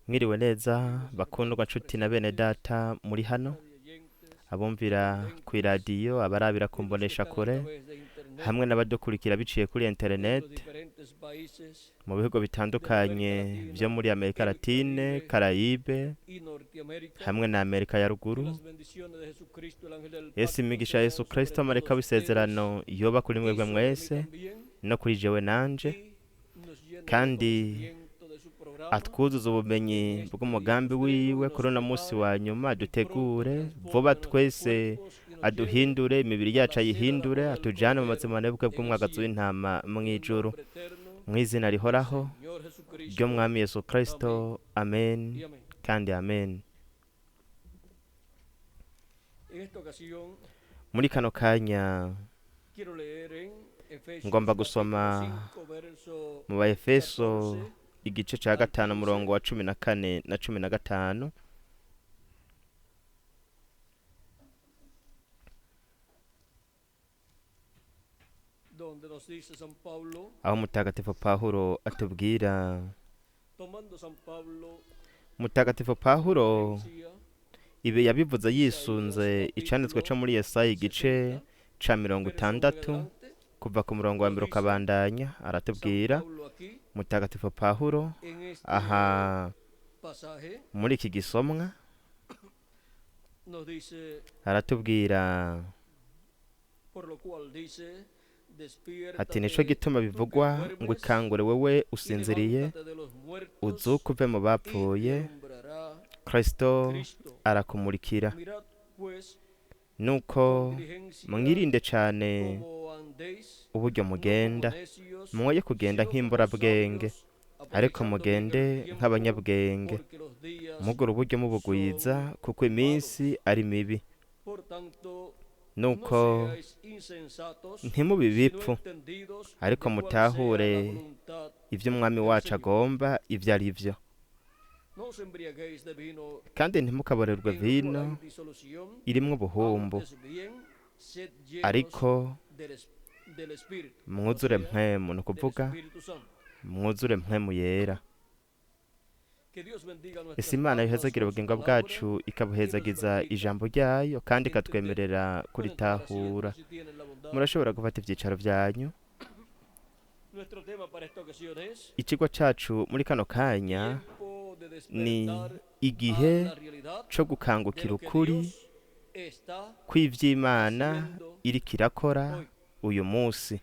Mwiriwe neza bakundwa nshuti na bene data muri hano, abumvira kw'iradiyo, abarabira ku mboneshakure, hamwe n'abadukurikira biciye kuri internet mu bihugu bitandukanye vyo muri Amerika Latine, Karayibe hamwe na Amerika ya ruguru. Yesu imigisha ya Yesu Kristo amareka w'isezerano yoba kuri mwebwe mwese no kuri jewe nanje, kandi atwuzuze ubumenyi bw'umugambi wiwe kuri uno munsi wa nyuma, dutegure vuba twese, aduhindure imibiri yacu ayihindure, atujane mu mazimano y'ubukwe bw'umwagazi w'intama mw'ijuru, mw'izina rihoraho ry'umwami Yesu Kristo, amen kandi amen. Muri kano kanya ngomba gusoma mu Baefeso igice ca gatanu umurongo wa 14 na 15. Aho Mutagatifu Pawulo atubwira, Mutagatifu Pawulo ibi yabivuze yisunze icanditswe co muri Yesaya igice ca 60 kuva ku murongo wa mbere ukabandanya. Aratubwira Mutagatifu Pawulo aha muri iki gisomwa aratubwira ati: nico gituma bivugwa ngo ikangure wewe usinziriye, uzuke uve mu bapfuye, Kristo arakumurikira. Nuko mwirinde cane uburyo mugenda, mwoye kugenda nk'imburabwenge, ariko mugende nk'abanyabwenge, mugura uburyo mubugwiza, kuko iminsi ari mibi. Nuko ntimube ibipfu, ariko mutahure ivyo umwami wacu agomba ivyo ari vyo. Kandi ntimukaborerwe vino irimwo ubuhumbu, ariko mwuzure mpwemu, ni ukuvuga mwuzure mpwemu yera. Ese Imana yohezagira ubugingo bwacu, ikabuhezagiza ijambo ryayo, kandi ikatwemerera kuritahura. Murashobora gufata ivyicaro vyanyu. Icigwa cacu muri kano kanya ni igihe co gukangukira ukuri kw'ivy'Imana iriko irakora uyu munsi.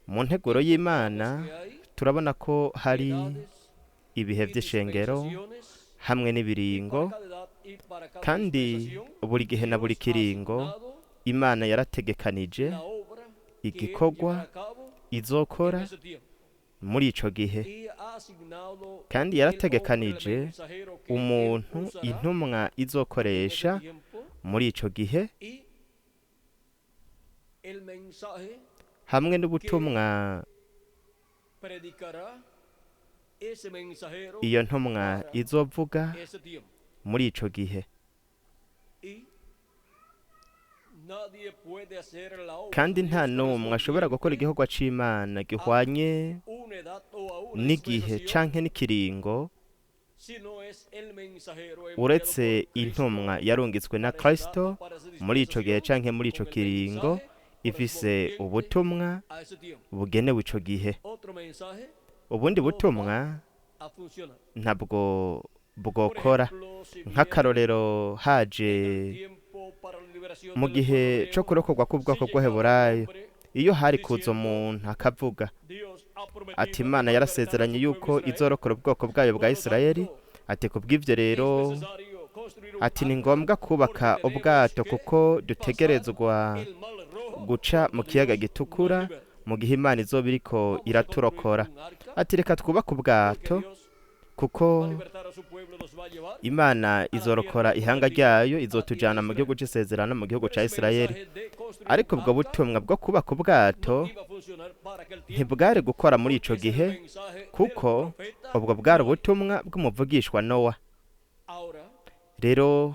Mu nteguro y'Imana turabona ko hari ibihe vy'ishengero hamwe n'ibiringo, kandi buri gihe na buri kiringo Imana yarategekanije igikorwa izokora muri ico gihe, kandi yarategekanije umuntu intumwa izokoresha muri ico gihe, hamwe n'ubutumwa iyo ntumwa izovuga muri ico gihe. Kandi nta n'umwe ashobora gukora igikorwa c'Imana gihwanye n'igihe canke n'ikiringo uretse intumwa yarungitswe na Kristo muri ico gihe canke muri ico kiringo, ifise ubutumwa bugenewe ico gihe. Ubundi butumwa ntabwo bwokora. Nk'akarorero, haje mu gihe co kurokorwa kw'ubwoko bw'Abaheburayo, iyo hari kuza umuntu akavuga ati: Imana yarasezeranye yuko izorokora ubwoko bwayo bwa Isirayeli, ati kubw'ivyo rero, ati ni ngombwa kubaka ubwato kuko dutegerezwa guca mu kiyaga gitukura mu gihe Imana izoba iriko iraturokora. Ati reka twubake ubwato kuko Imana izorokora ihanga ryayo, izotujana mu gihugu c'isezerano, mu gihugu ca Isirayeli. Ariko ubwo butumwa bwo kubaka ubwato ntibwari gukora muri ico gihe, kuko ubwo bwari ubutumwa bw'umuvugishwa Nowa. Rero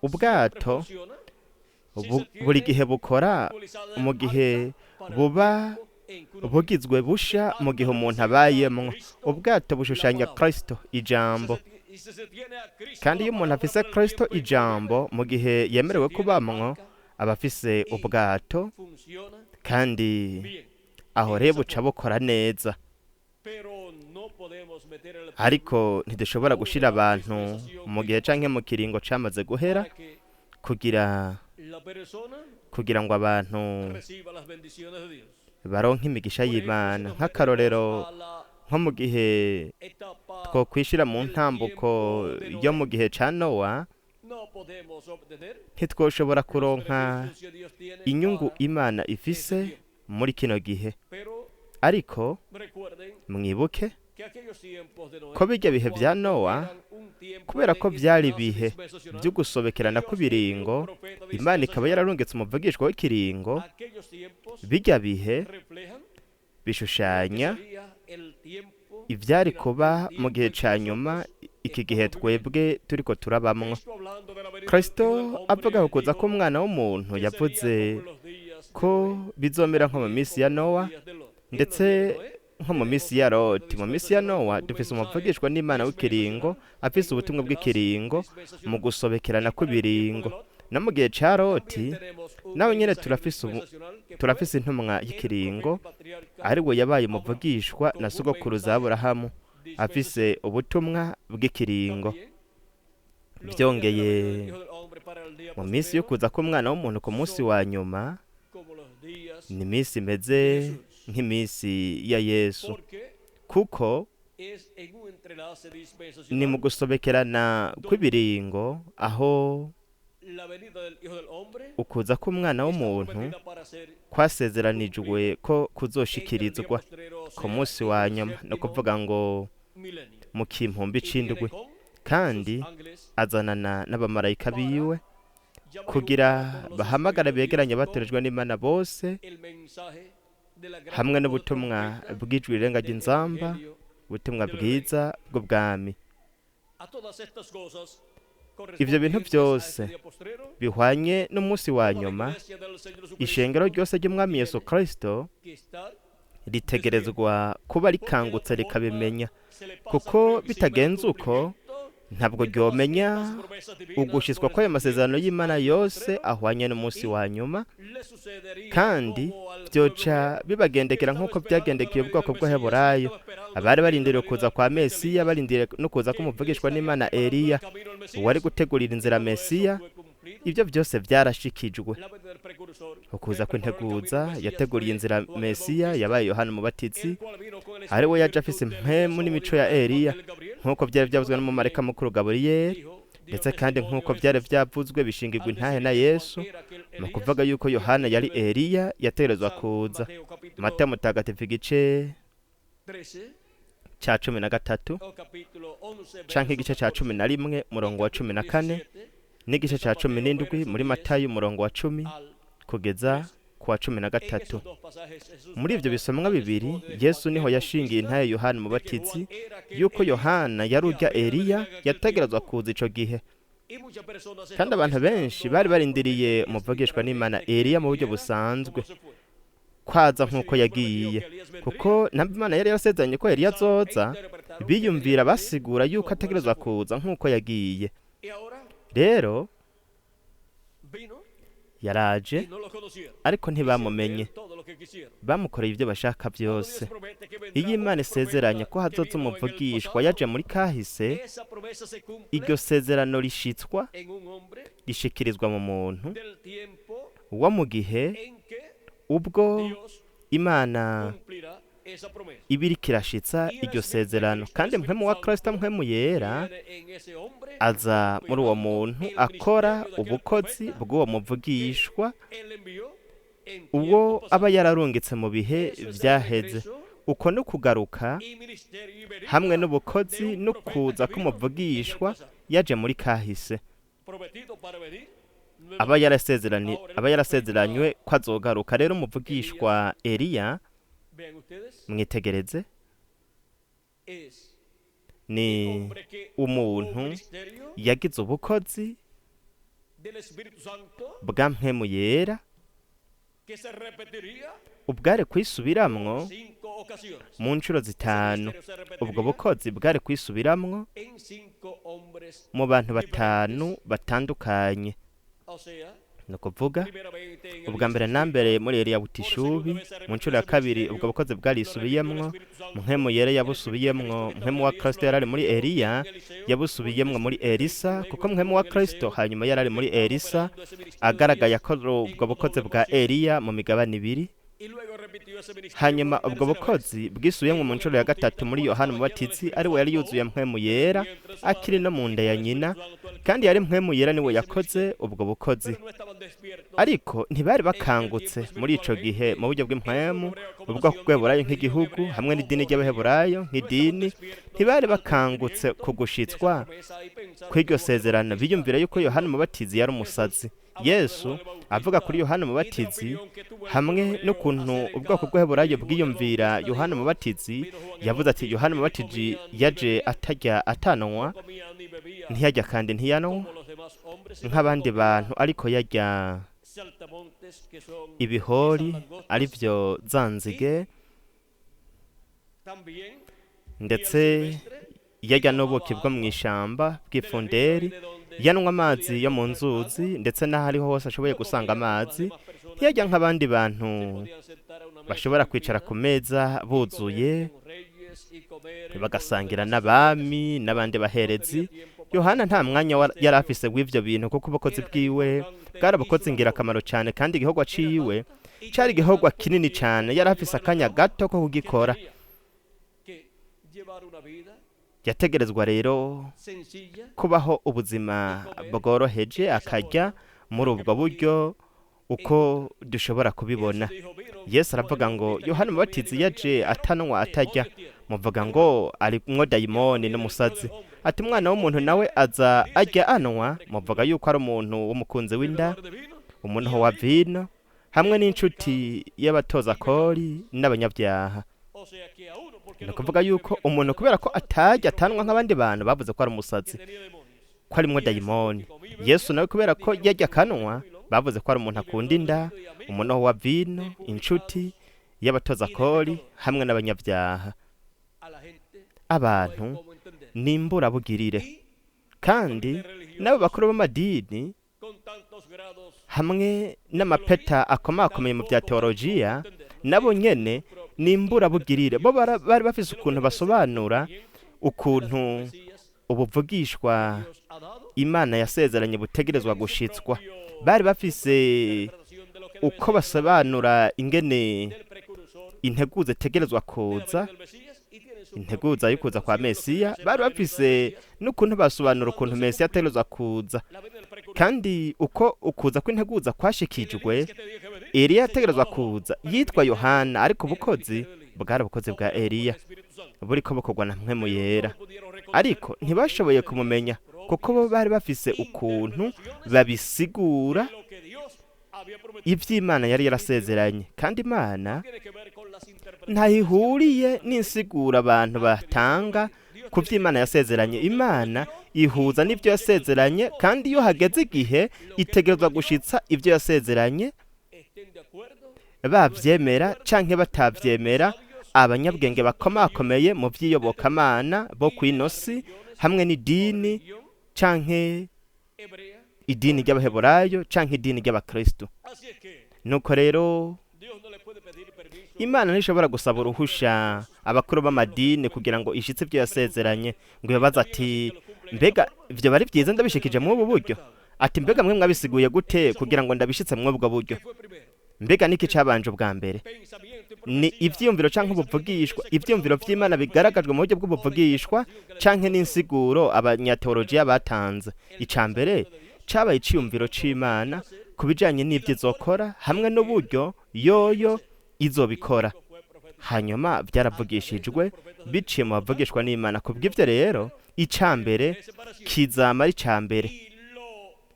ubwato Buri gihe bukora actualizada mu del gihe arca para el buba tiempo en que uno vive. bugizwe busha El mu gihe arca umuntu representa a abayemwo. Cristo, Ubwato la bushushanya palabra. Kristo, Y ijambo. si se tiene a Cristo, Kandi la iyo umuntu palabra, afise para el Kristo, tiempo en que uno ijambo, vive, mu gihe se yemerewe tiene kubamwo, arca aba afise y ubwato, funciona kandi bien aho en rero esa buca forma. bukora neza. Pero no podemos meter al pueblo Ariko ntidushobora a una gushira abantu dispensación mu que gihe ya canke mu kiringo camaze guhera para que kugira la persona kugira ngo abantu reciba las bendiciones de Dios. baronke imigisha Por ejemplo, si y'Imana. nos metemos Nk'akarorero, a la nko mu gihe etapa twokwishira mu del ntambuko tiempo de yo mu Noé, gihe ca Nowa, no podemos obtener ntitwoshobora los kuronka beneficios que Dios tiene inyungu para Imana ese ifise tiempo. muri kino gihe. Pero Ariko recuerden mwibuke que aquellos tiempos de ko Noé, birya bihe vya cuando Nowa, eran un tiempo kubera de ko vyari entrelace ibihe dispensacional, vy'ugusobekerana Dios envió un kw'ibiringo, profeta Imana ikaba dispensacional. yararungitse umuvugishwa w'ikiringo, Aquellos tiempos birya bihe reflejan lo que bishushanya sería el tiempo ivyari final, kuba el mu tiempo gihe en que ca nyuma, nosotros iki gihe estamos viviendo. twebwe turiko turabamwo. Cristo, hablando de la venida del Kristo Hijo del avuga ku Hombre, kuza dijo k'umwana w'umuntu que sería yavuze como en los días de ko Noé, bizomera nko mu también minsi ya como en los Nowa, días de Lot. En los ndetse días de Noé nko mu tenemos minsi ya un profeta Loti. Mu minsi ya dispensacional, Nowa un dufise mensaje umuvugishwa n'Imana w'ikiringo, dispensacional afise en un ubutumwa entrelace bw'ikiringo mu dispensacional. gusobekerana Y para el tiempo de kw'ibiringo. Lot No mu gihe ca Loti también tenemos un nawe nyene mensajero turafise dispensacional que fue turafise intumwa el y'ikiringo, profeta patriarca ari we yabaye Abraham, umuvugishwa na con un sogokuruza mensaje Aburahamu, afise dispensacional. ubutumwa bw'ikiringo. También los días de la venida del Vyongeye, Hijo del Hombre para el día mu minsi yo postrero kuza k'umwana w'umuntu ku munsi son wa nyuma, como los días ni iminsi de imeze Jesús, nk'iminsi ya Yesu, porque kuko es en un entrelace ni mu dispensacional gusobekerana donde kw'ibiringo aho la venida del Hijo del Hombre ukuza k'umwana está w'umuntu prometida para ser kwasezeranijwe cumplida ko en el día kuzoshikirizwa postrero, o ku sea, munsi en wa el nyuma, no séptimo kuvuga ngo milenio. mu kimpumbi Y viene c'indwi. con sus Kandi ángeles azanana n'abamarayika para biwe llamar y kugira juntar a todos los bahamagare escogidos de Dios begeranye con abatorejwe n'Imana bose, el mensaje de la gran hamwe voz de n'ubutumwa trompeta bw'ijwi rirenga del ry'inzamba, Evangelio ubutumwa del Reino. bwiza bw'ubwami. A todas estas cosas Ivyo bintu correspondientes a este vyose día postrero, bihwanye n'umunsi wa toda la nyuma, iglesia del Señor ishengero Jesucristo ryose ry'Umwami Yesu tiene Kristo que estar ritegerezwa kuba despierto, porque de rikangutse otra forma rikabimenya, se le pasa por kuko encima el bitagenze uko cumplimiento ntabwo de todas ryomenya estas promesas divinas ugushitswa kw'ayo masezerano correspondientes y'Imana al día yose postrero ahwanye n'umunsi y wa nyuma, le sucedería kandi como al pueblo vyoca hebreo que bibagendekera estaba nk'uko esperando la vyagendekeye venida ubwoko del Mesías, que bw'Abaheburayo, estaba esperando abari también la barindiriye venida kuza del kwa profeta Mesiya, Elías, barindiriye no kuza que le k'umuvugishwa estaría n'Imana preparando el Eliya, camino al uwari Mesías. gutegurira inzira Todo eso Mesiya. fue cumplido. Ivyo vyose vyarashikijwe. La venida del precursor Ukuza que preparó el camino al kw'integuza Mesías yateguriye fue inzira Juan el Mesiya Bautista, yabaye Yohana Umubatizi, el cual vino con el ari we yaje espíritu afise de impwemu Elías, como n'imico dijo ya el Eliya, ángel Gabriel, nk'uko vyari y como vyavuzwe n'umumarayika también mukuru Gaburiyeli, dijo, dio ndetse kandi testimonio nk'uko vyari Jesús vyavuzwe bishingirwa al intahe decir na que Juan Yesu, era aquel mu Elías kuvuga yuko que Yohana había de yari venir. Eliya yategerezwa San kuza. Mateo capítulo Matayo mutagatifu igice 13 ca 13 o capítulo 11 canke verso igice ca 14 11 y murongo wa capítulo 14 17 n'igice de ca San cumi Mateo n'indwi verso muri 10 Matayo umurongo wa 10 al kugeza 13. ku wa cumi na En gatatu. esos dos pasajes Jesús Muri ivyo daba bisomwa bibiri, testimonio de Yesu Juan niho el yashingiye Bautista intahe Yohana de que Umubatizi Juan era aquel yuko Elías Yohana yari que urya había de venir Eliya en aquel yategerezwa tiempo. kuza ico gihe. Y muchas personas Kandi estaban abantu benshi esperando bari al barindiriye profeta Elías umuvugishwa n'Imana literalmente que Eliya mu buryo viniera busanzwe, como se fue. kwaza Pues si nk'uko Dios prometió yagiye, que Elías kuko vendría, namba Imana yari yarasezeranye ko Eliya pensaron e azoza, interpretaron que tenía biyumvira que venir basigura yuko como él se ategerezwa fue. kuza nk'uko yagiye. Y ahora Rero vino yaraje y no lo conocieron. ariko Hicieron de ntibamumenye, él todo lo que quisieron. bamukoreye ibyo bashaka Cuando Dios byose. promete que Iyo vendrá Imana un isezeranye profeta ko que hazoza vino en el umuvugishwa pasado, yaje muri kahise, esa promesa se cumple iryo sezerano rishitswa en un hombre rishikirizwa mu muntu del tiempo wo mu gihe en que ubwo Dios Imana cumplirá esa promesa. iba iriko irashitsa Y el iryo Espíritu de sezerano. Cristo, el Kandi Espíritu mpwemu wa Kristo, Santo, mpwemu yera viene en ese hombre aza muri uwo operando muntu el akora ministerio de aquel ubukozi profeta bw'uwo que muvugishwa él envió en ubwo tiempo aba pasado. yararungitse mu bihe Eso es el vyaheze. regreso Uko no kugaruka y ministerio y hamwe venida de n'ubukozi un no profeta kuza que vino en el k'umuvugishwa pasado, yaje muri kahise, prometido para venir aba nuevamente. yarasezeranye Ahora el aba profeta yarasezeranywe ko azogaruka. Rero umuvugishwa Elías, Eliya, vean ustedes, mwitegereze, es ni hombre que tuvo un umuntu ministerio yagize ubukozi del Espíritu Santo bwa mpwemu yera que se repetiría ubwari kwisubiramwo 5 ocasiones. mu nshuro 5. Misterio se repetiría Ubwo bukozi bwari kwisubiramwo en 5 hombres. mu bantu 5 batandukanye. O sea, Ni ukuvuga primeramente en ubwa mbere na mbere muri Eliya Butishubi, mu nshuro ya kabiri ubwo bukozi bwarisubiyemwo, mpwemu yera yabusubiyemwo, mpwemu wa Kristo yarari muri Eliya yabusubiyemwo muri Elisa, kuko mpwemu wa Kristo hanyuma yarari muri Elisa agaragaye akora ubwo bukozi bwa Eliya mu migabane 2. Y luego repitió ese ministerio Hanyuma por ubwo tercera vez. bukozi bwisubiyemwo mu nshuro ya 3 muri Yohana Umubatizi, ari we yari yuzuye mpwemu yera akiri no mu nda ya nyina, kandi yari mpwemu yera niwe yakoze ubwo bukozi. Pero no estaban despiertos. Ariko ntibari bakangutse muri ico gihe mu buryo bw'impwemu, ubwoko bw'Eburayo nk'igihugu hamwe n'idini ry'Abaheburayo nk'idini, ntibari bakangutse ku gushitswa kw'iryo sezerano. Biyumvira yuko Yohana Umubatizi yari umusazi. Yesu avuga kuri Yohana Umubatizi hamwe n'ukuntu ubwoko bw'Eburayo bwiyumvira Yohana Umubatizi, yavuze ati Yohana Umubatizi yaje atarya atanwa, ntiyarya kandi ntiyanwa nk'abandi bantu, ariko yarya ibihori ari byo zanzige, ndetse yarya n'ubuki bwo mu ishamba bw'ifunderi, yanwa amazi yo mu nzuzi, ndetse n'aho ariho hose ashoboye gusanga amazi. Ntiyarya nk'abandi bantu bashobora kwicara ku meza buzuye bagasangira n'abami n'abandi baherezi. Yohana nta mwanya yari afise w'ivyo bintu, kuko ubukozi bwiwe bwari ubukozi ngirakamaro cyane, kandi igikorwa ciwe cari igikorwa kinini cyane. Yari afise akanya gato ko kugikora. Yategerezwa rero kubaho ubuzima bworoheje, akarya muri ubwo buryo uko dushobora kubibona. Yesu aravuga ngo Yohana Umubatizi yaje atanwa atarya, muvuga ngo arimwo dayimoni n'umusazi. Ati umwana w'umuntu nawe aza arya anwa, muvuga yuko ari umuntu w'umukunzi w'inda, umuntu wa vino, hamwe n'inshuti y'abatoza kori n'abanyabyaha. Ni ukuvuga yuko umuntu kubera ko atarya atanwa nk'abandi bantu bavuze ko ari umusazi, ko arimwo dayimoni. Yesu nawe kubera ko yarya akanwa, bavuze ko ari umuntu akunda inda, umunoho wa vino, inshuti y'abatoza kori hamwe n'abanyabyaha. Abantu ni imburabugirire, kandi n'abo bakuru b'amadini hamwe n'amapeta akomakomeye mu bya teolojiya, nabo nyene ni imburabugirire. Bo bari bafise ukuntu basobanura ukuntu ubuvugishwa Imana yasezeranye butegerezwa gushitswa. Bari bafise uko basobanura ingene integuza itegerezwa kuza, integuza y'ukuza kwa Mesiya. Bari bafise n'ukuntu basobanura ukuntu Mesiya ategerezwa kuza, kandi uko ukuza kw'integuza kwashikijwe, Eliya ategerezwa kuza yitwa Yohana, ariko ubukozi bwari ubukozi bwa Eliya buriko bukorwa na mpwemu yera. Ariko ntibashoboye kumumenya kuko bo bari bafise ukuntu babisigura ivy'Imana yari yarasezeranye, kandi Imana ntayihuriye n'insiguro abantu batanga ku vy'Imana yasezeranye. Imana ihuza n'ivyo yasezeranye, kandi iyo hageze igihe itegerezwa gushitsa ivyo yasezeranye, bavyemera canke batavyemera. Abanyabwenge bakomakomeye mu vy'iyobokamana bo kw'inosi hamwe n'idini canke idini ry'Abaheburayo canke idini ry'Abakristo. Nuko rero Imana ntishobora gusaba uruhusha abakuru b'amadini kugira ngo ishitse ibyo yasezeranye, ngo ibabaze ati mbega ivyo bari vyiza ndabishikije muri ubu buryo, ati mbega mwe mwabisiguye gute kugira ngo ndabishitse muri ubwo buryo. Mbega niki cabanje ubwa mbere? Ni ivyiyumviro canke ubuvugishwa, ivyiyumviro vy'Imana bigaragajwe mu buryo bw'ubuvugishwa canke n'insiguro abanyateolojiya batanze. Ica mbere cabaye iciyumviro c'Imana ku bijanye n'ivyo izokora hamwe n'uburyo yoyo izobikora. Hanyuma vyaravugishijwe biciye mu bavugishwa n'Imana. Kubw'ivyo rero ica mbere kizama ari ica mbere,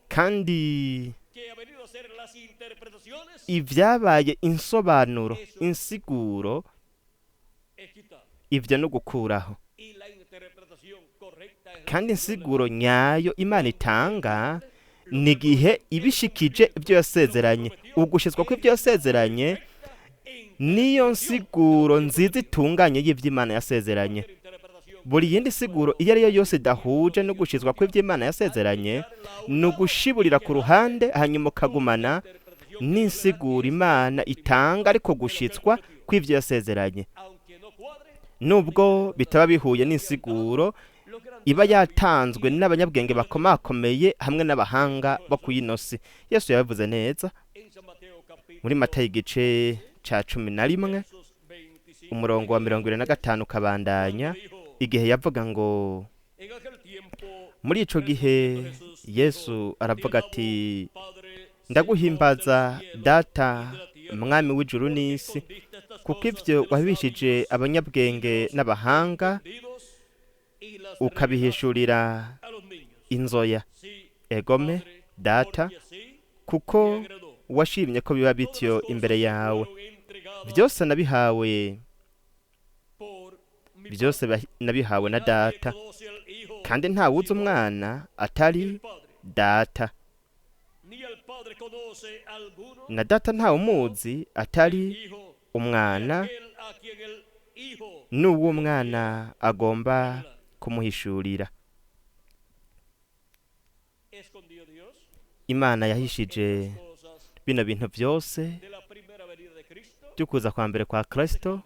kandi ivyabaye insobanuro, insiguro, ivyo no gukuraho. Kandi insiguro nyayo Imana itanga Ni igihe ibishikije ibyo yasezeranye. Ugushitswa kw'ibyo yasezeranye niyo nsiguro nziza itunganye y'iby'Imana yasezeranye. Buri yindi siguro iyo ari yo yose idahuje no gushizwa kw'iby'Imana yasezeranye ni ugushiburira ku ruhande, hanyuma ukagumana n'insiguro Imana itanga ariko gushitswa kw'ibyo yasezeranye, nubwo bitaba bihuye n'insiguro iba yatanzwe n'abanyabwenge bakomakomeye hamwe n'abahanga bo ku ino si. Yesu yabivuze neza muri Matayo igice ca 11 umurongo wa 75 ukabandanya, igihe yavuga ngo muri ico gihe Yesu aravuga ati: "Ndaguhimbaza Data, Mwami w'ijuru n'isi, kuko ivyo wabishije abanyabwenge n'abahanga ukabihishurira inzoya. Egome Data, kuko washimye ko biba bityo imbere yawe. Byose nabihawe, byose nabihawe na Data, kandi ntawuzi umwana atari Data, na Data ntawumuzi atari umwana, n'uwo umwana agomba kumuhishurira." Imana yahishije bino bintu byose by'ukuza kwa mbere kwa Kristo,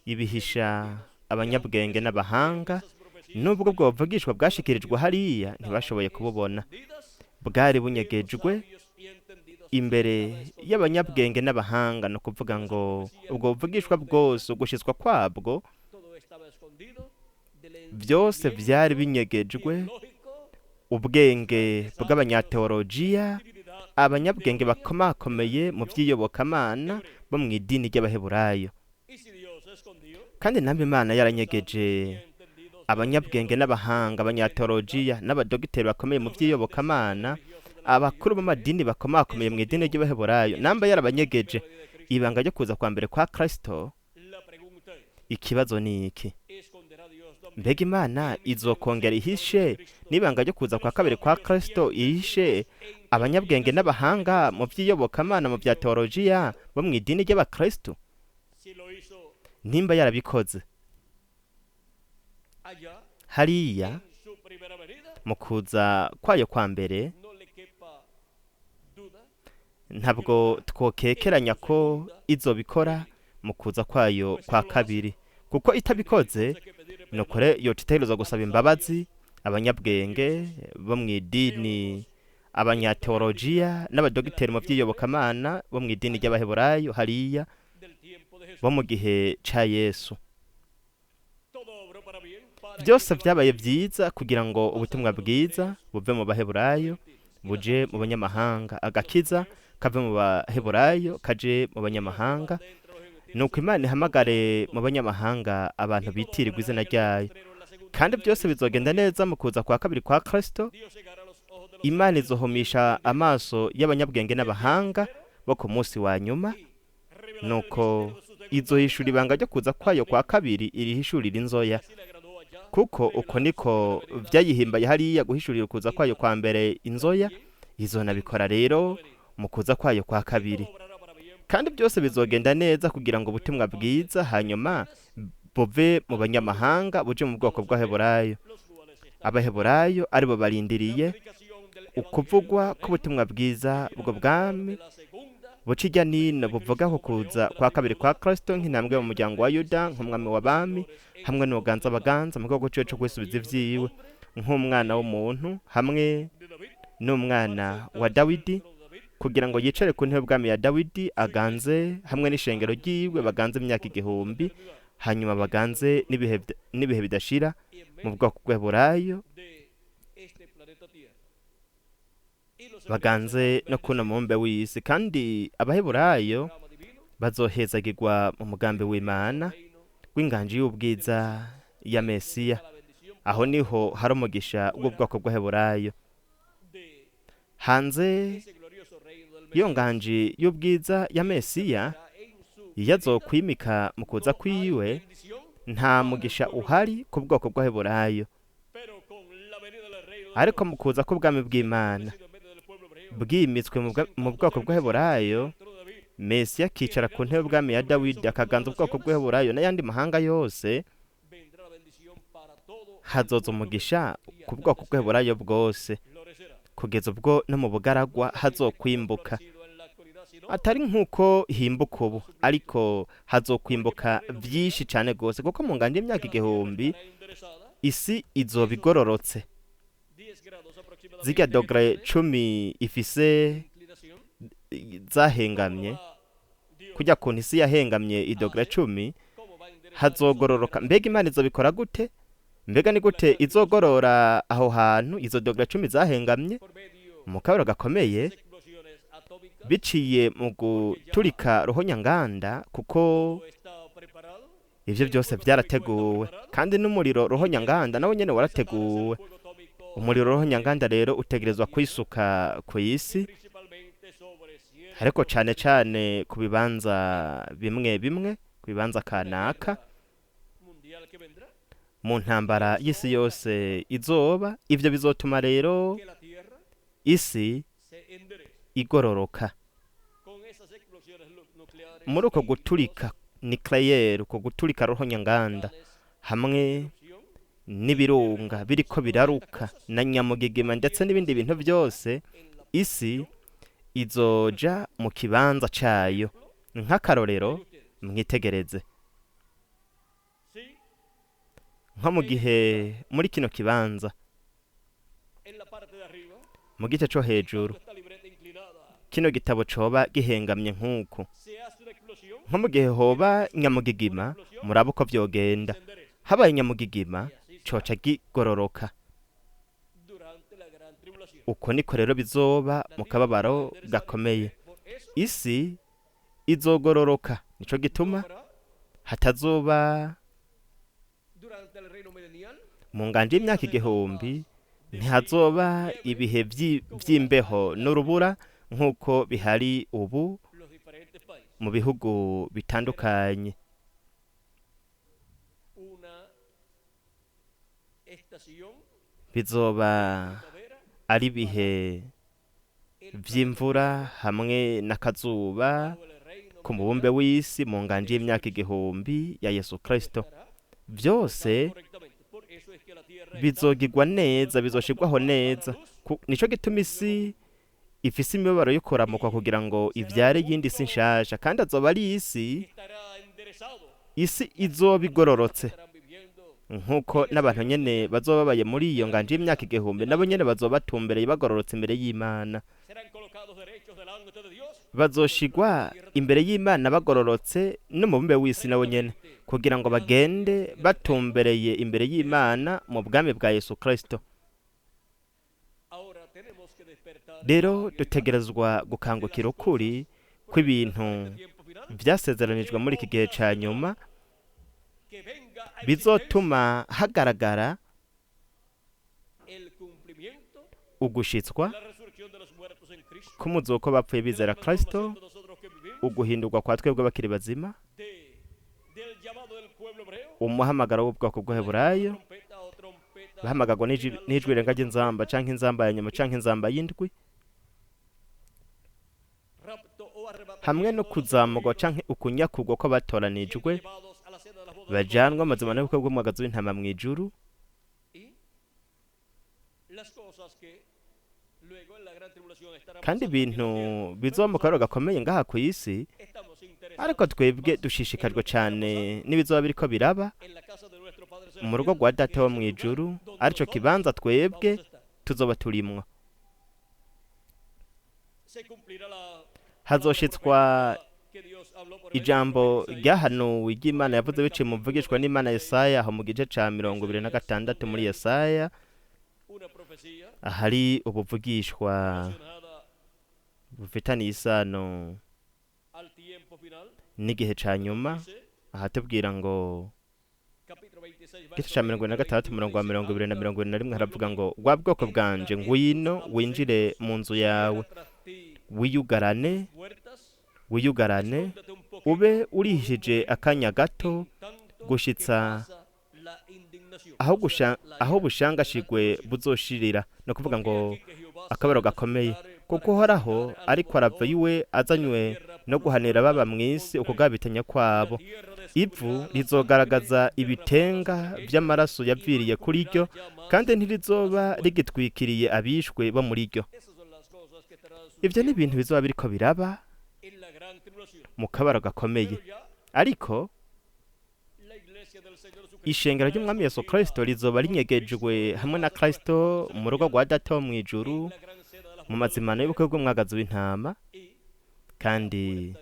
ibihisha abanyabwenge n'abahanga. Nubwo ubwo buvugishwa bwashikirijwe hariya, ntibashoboye kububona. Bwari bunyegejwe imbere y'abanyabwenge n'abahanga. Ni ukuvuga ngo ubwo buvugishwa bwose, ugushitswa kwabwo, byose byari binyegejwe ubwenge bw'abanyateolojiya, abanyabwenge bakomakomeye mu by'iyobokamana bo mu idini ry'Abaheburayo. Kandi namwe Imana yaranyegeje abanyabwenge n'abahanga, abanyateolojiya n'abadogiteri bakomeye mu by'iyobokamana, abakuru b'amadini bakomakomeye mu idini ry'Abaheburayo. Namba yarabanyegeje ibanga ryo kuza kwa mbere kwa Kristo, ikibazo ni iki: mbega Imana izokongera ihishe n'ibanga ryo kuza kwa kabiri kwa Kristo, ihishe abanyabwenge n'abahanga mu by'iyobokamana, mu bya teolojiya bo mu idini ry'Abakristo? Nimba yarabikoze hariya mu kuza kwayo kwa mbere, ntabwo twokekeranya ko izobikora mu kuza kwayo kwa kabiri, kuko itabikoze nukore yoca gusaba imbabazi abanyabwenge bo mu idini, abanyateolojiya n'abadogiteri mu by'iyobokamana bo mu idini ry'Abaheburayo hariya bo mu gihe ca Yesu. Byose byabaye byiza kugira ngo ubutumwa bwiza buve mu Baheburayo buje mu banyamahanga, agakiza kave mu Baheburayo kaje mu banyamahanga. Nuko Imana ihamagare mu banyamahanga abantu bitirirwa izina ryayo. Kandi byose bizogenda neza mu kuza kwa kabiri kwa Kristo. Imana izohumisha amaso y'abanyabwenge n'abahanga bo ku munsi wa nyuma, nuko izohishura ibanga ryo kuza kwayo kwa kabiri, irihishurira inzoya, kuko uko niko byayihimbaye hariya guhishurira ukuza kwayo kwa mbere inzoya. Izonabikora rero mu kuza kwayo kwa kabiri. Kandi byose bizogenda neza kugira ngo ubutumwa bwiza hanyuma buve mu banyamahanga buje mu bwoko bw'Abaheburayo. Abaheburayo aribo barindiriye ukuvugwa k'ubutumwa bwiza bwo bwami buca ijya nino, buvuga ku kuza kwa kabiri kwa Kristo nk'intambwe mu muryango wa Yuda, nk'umwami w'abami hamwe n'uganza abaganza mu gihugu ciwe co kwisubiza ivyiwe, nk'umwana w'umuntu hamwe n'umwana wa Dawidi, kugira ngo yicare ku ntebe bwami ya Dawidi, aganze hamwe n'ishengero ryiwe, baganze imyaka 1000, hanyuma baganze n'ibihe bidashira mu bwoko bw'Abaheburayo, baganze no kuno mubumbe w'isi. Kandi Abaheburayo bazohezagirwa mu mugambi w'Imana w'inganji y'ubwiza ya Mesiya. Aho niho hari umugisha w'ubwoko bw'Abaheburayo. Hanze iyo nganji y'ubwiza ya Mesiya, iyo azokwimika mu kuza kwiwe, nta mugisha uhari ku bwoko bw'Abaheburayo. Ariko mu kuza k'ubwami bw'Imana Bwimitswe mu bwoko bw'Abaheburayo, Mesiya akicara ku ntebe y'ubwami ya Dawidi, akaganza ubwoko bw'Abaheburayo n'ayandi mahanga yose, hazoza umugisha ku bwoko bw'Abaheburayo bwose, kugeza ubwo no mu bugaragwa hazokwimbuka, atari nk'uko himbuka ubu, ariko hazokwimbuka byinshi cyane rwose, kuko mu ngano y'imyaka 1000 isi izoba igororotse. Zirya dogere 10 ifise zahengamye, kujya kuntu isi yahengamye idogere 10, hazogororoka. Mbega Imana izobikora gute? Mbega ni gute izogorora aho hantu izo dogere 10 zahengamye? Mu kabaro gakomeye, biciye mu guturika ruhonyanganda, kuko ivyo byose byarateguwe, kandi n'umuriro ruhonyanganda nawo nyene warateguwe. Umuriro ruhonyanganda rero utegerezwa kwisuka ku isi, ariko cane cane ku bibanza bimwe bimwe, ku bibanza kanaka, mu ntambara y'isi yose izoba. Ivyo bizotuma rero isi igororoka muri uko guturika nucleaire, uko guturika ruhonyanganda, hamwe n'ibirunga biriko biraruka na nyamugigima ndetse n'ibindi bintu byose. Isi izoja mu kibanza cayo. Nk'akarorero, mwitegereze nko mu gihe muri kino kibanza, mu gice co hejuru, kino gitabo coba gihengamye nk'uku, nko mu gihe hoba nyamugigima, muraba uko vyogenda. Habaye nyamugigima, coca gigororoka. Uko niko rero bizoba mu kababaro gakomeye, isi izogororoka. Nico gituma hatazoba mu nganje y'imyaka 1000, ntihazoba ibihe vy'imbeho n'urubura nk'uko bihari ubu mu bihugu bitandukanye. Bizoba ari ibihe vy'imvura hamwe n'akazuba ku mubumbe w'isi mu nganje y'imyaka 1000 ya Yesu Kristo. Byose bizogirwa neza, bizoshirwaho neza. Nico gituma isi ifise imibabaro yo kuramukwa, kugira ngo ivyare iyindi si nshasha, kandi azoba ari isi izoba igororotse, nk'uko n'abantu nyene bazoba babaye muri iyo nganje y'imyaka 1000, nabo nyene bazoba batumbereye bagororotse imbere y'Imana. Bazoshigwa imbere y'Imana bagororotse n'umubumbe w'isi nabo nyene, kugira ngo bagende batumbereye imbere y'Imana mu bwami bwa Yesu Kristo. Rero dutegerezwa gukangukira ukuri kw'ibintu vyasezeranijwe muri iki gihe ca nyuma, bizotuma hagaragara ugushitswa k'umuzuko bapfuye bizera Kristo, uguhindurwa kwa twebwe bakiri bazima, umuhamagaro w'ubwoko bw'Abaheburayo bahamagagwa n'ijwi rirenga ry'inzamba, canke inzamba ya nyuma, canke inzamba y'indwi, hamwe no kuzamurwa canke ukunyakurwa kw'abatoranijwe bajanwa amazima n'ubukwe bw'umwagazi w'intama mw'ijuru, kandi ibintu bizoba mu kababaro gakomeye ngaha ku isi. Ariko twebwe dushishikajwe cane n'ibizoba biriko biraba mu rugo rwa Data wo mw'ijuru, arico kibanza twebwe tuzoba turimwo. Hazoshitswa ijambo ryahanuwe ry'Imana yavuze biciye mu mvugishwa n'Imana Yesaya, aho mu gice ca 26 muri Yesaya, ahari ubuvugishwa bufitaniye isano n'igihe ca nyuma, ahatubwira ngo igice ca 26 umurongo wa 20 na 21, haravuga ngo: "Wa bwoko bwanje, ngwino winjire mu nzu yawe, wiyugarane, wiyugarane, ube urihije akanya gato, gushitsa aho bushangashigwe buzoshirira." No kuvuga ngo akabaro gakomeye. Kuko Uhoraho ariko arava iwe azanywe no guhanira baba mu isi ukugabitanya kwabo. Ivu rizogaragaza ibitenga vy'amaraso yaviriye kuri ryo, kandi ntirizoba rigitwikiriye abishwe bo muri ryo. Ivyo ni ibintu bizoba biriko biraba mu kabaro gakomeye. Ariko ishengero ry'Umwami Yesu Kristo rizoba rinyegejwe hamwe na Kristo mu rugo rwa Data wo mw'ijuru, mu mazimano y'ubukwe bw'umwagazi w'intama, kandi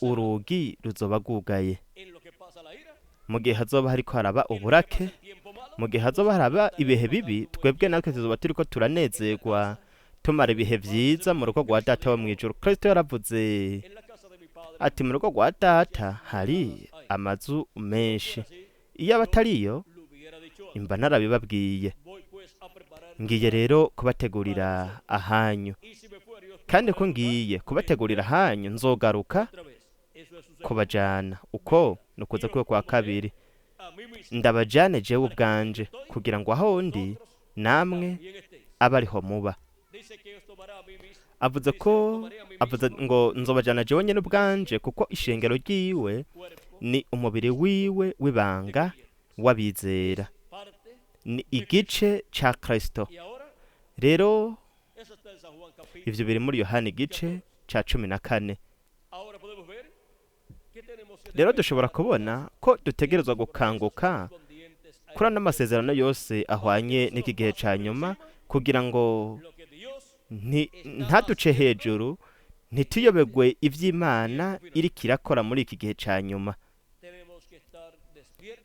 urugi ruzoba rwugaye. Mu gihe hazoba hariko haraba uburake, mu gihe hazoba haraba ibihe bibi, twebwe natwe tuzoba turiko turanezerwa, tumara ibihe vyiza mu rugo rwa Data wo mw'ijuru. Kristo yaravuze ati: mu rugo rwa Data hari amazu menshi, iyo aba atariyo imba narabibabwiye. Ngiye rero kubategurira ahanyu, kandi ko ngiye kubategurira ahanyu nzogaruka kubajana. Uko ni ukuza kwiwe kwa kabiri. Ndabajane jewe ubwanje, kugira ngo aho ndi namwe abe ariho muba. Avuze ko avuze ngo nzobajana jewe nyene ubwanje, kuko ishengero ryiwe ni umubiri wiwe w'ibanga w'abizera, ni igice ca Kristo. Rero ivyo biri muri Yohana igice ca 14. Rero dushobora kubona ko dutegerezwa gukanguka kuri ano masezerano yose ahwanye n'iki gihe ca nyuma, kugira ngo ntaduce hejuru, ntituyobegwe ivy'Imana iriko irakora muri iki gihe ca nyuma.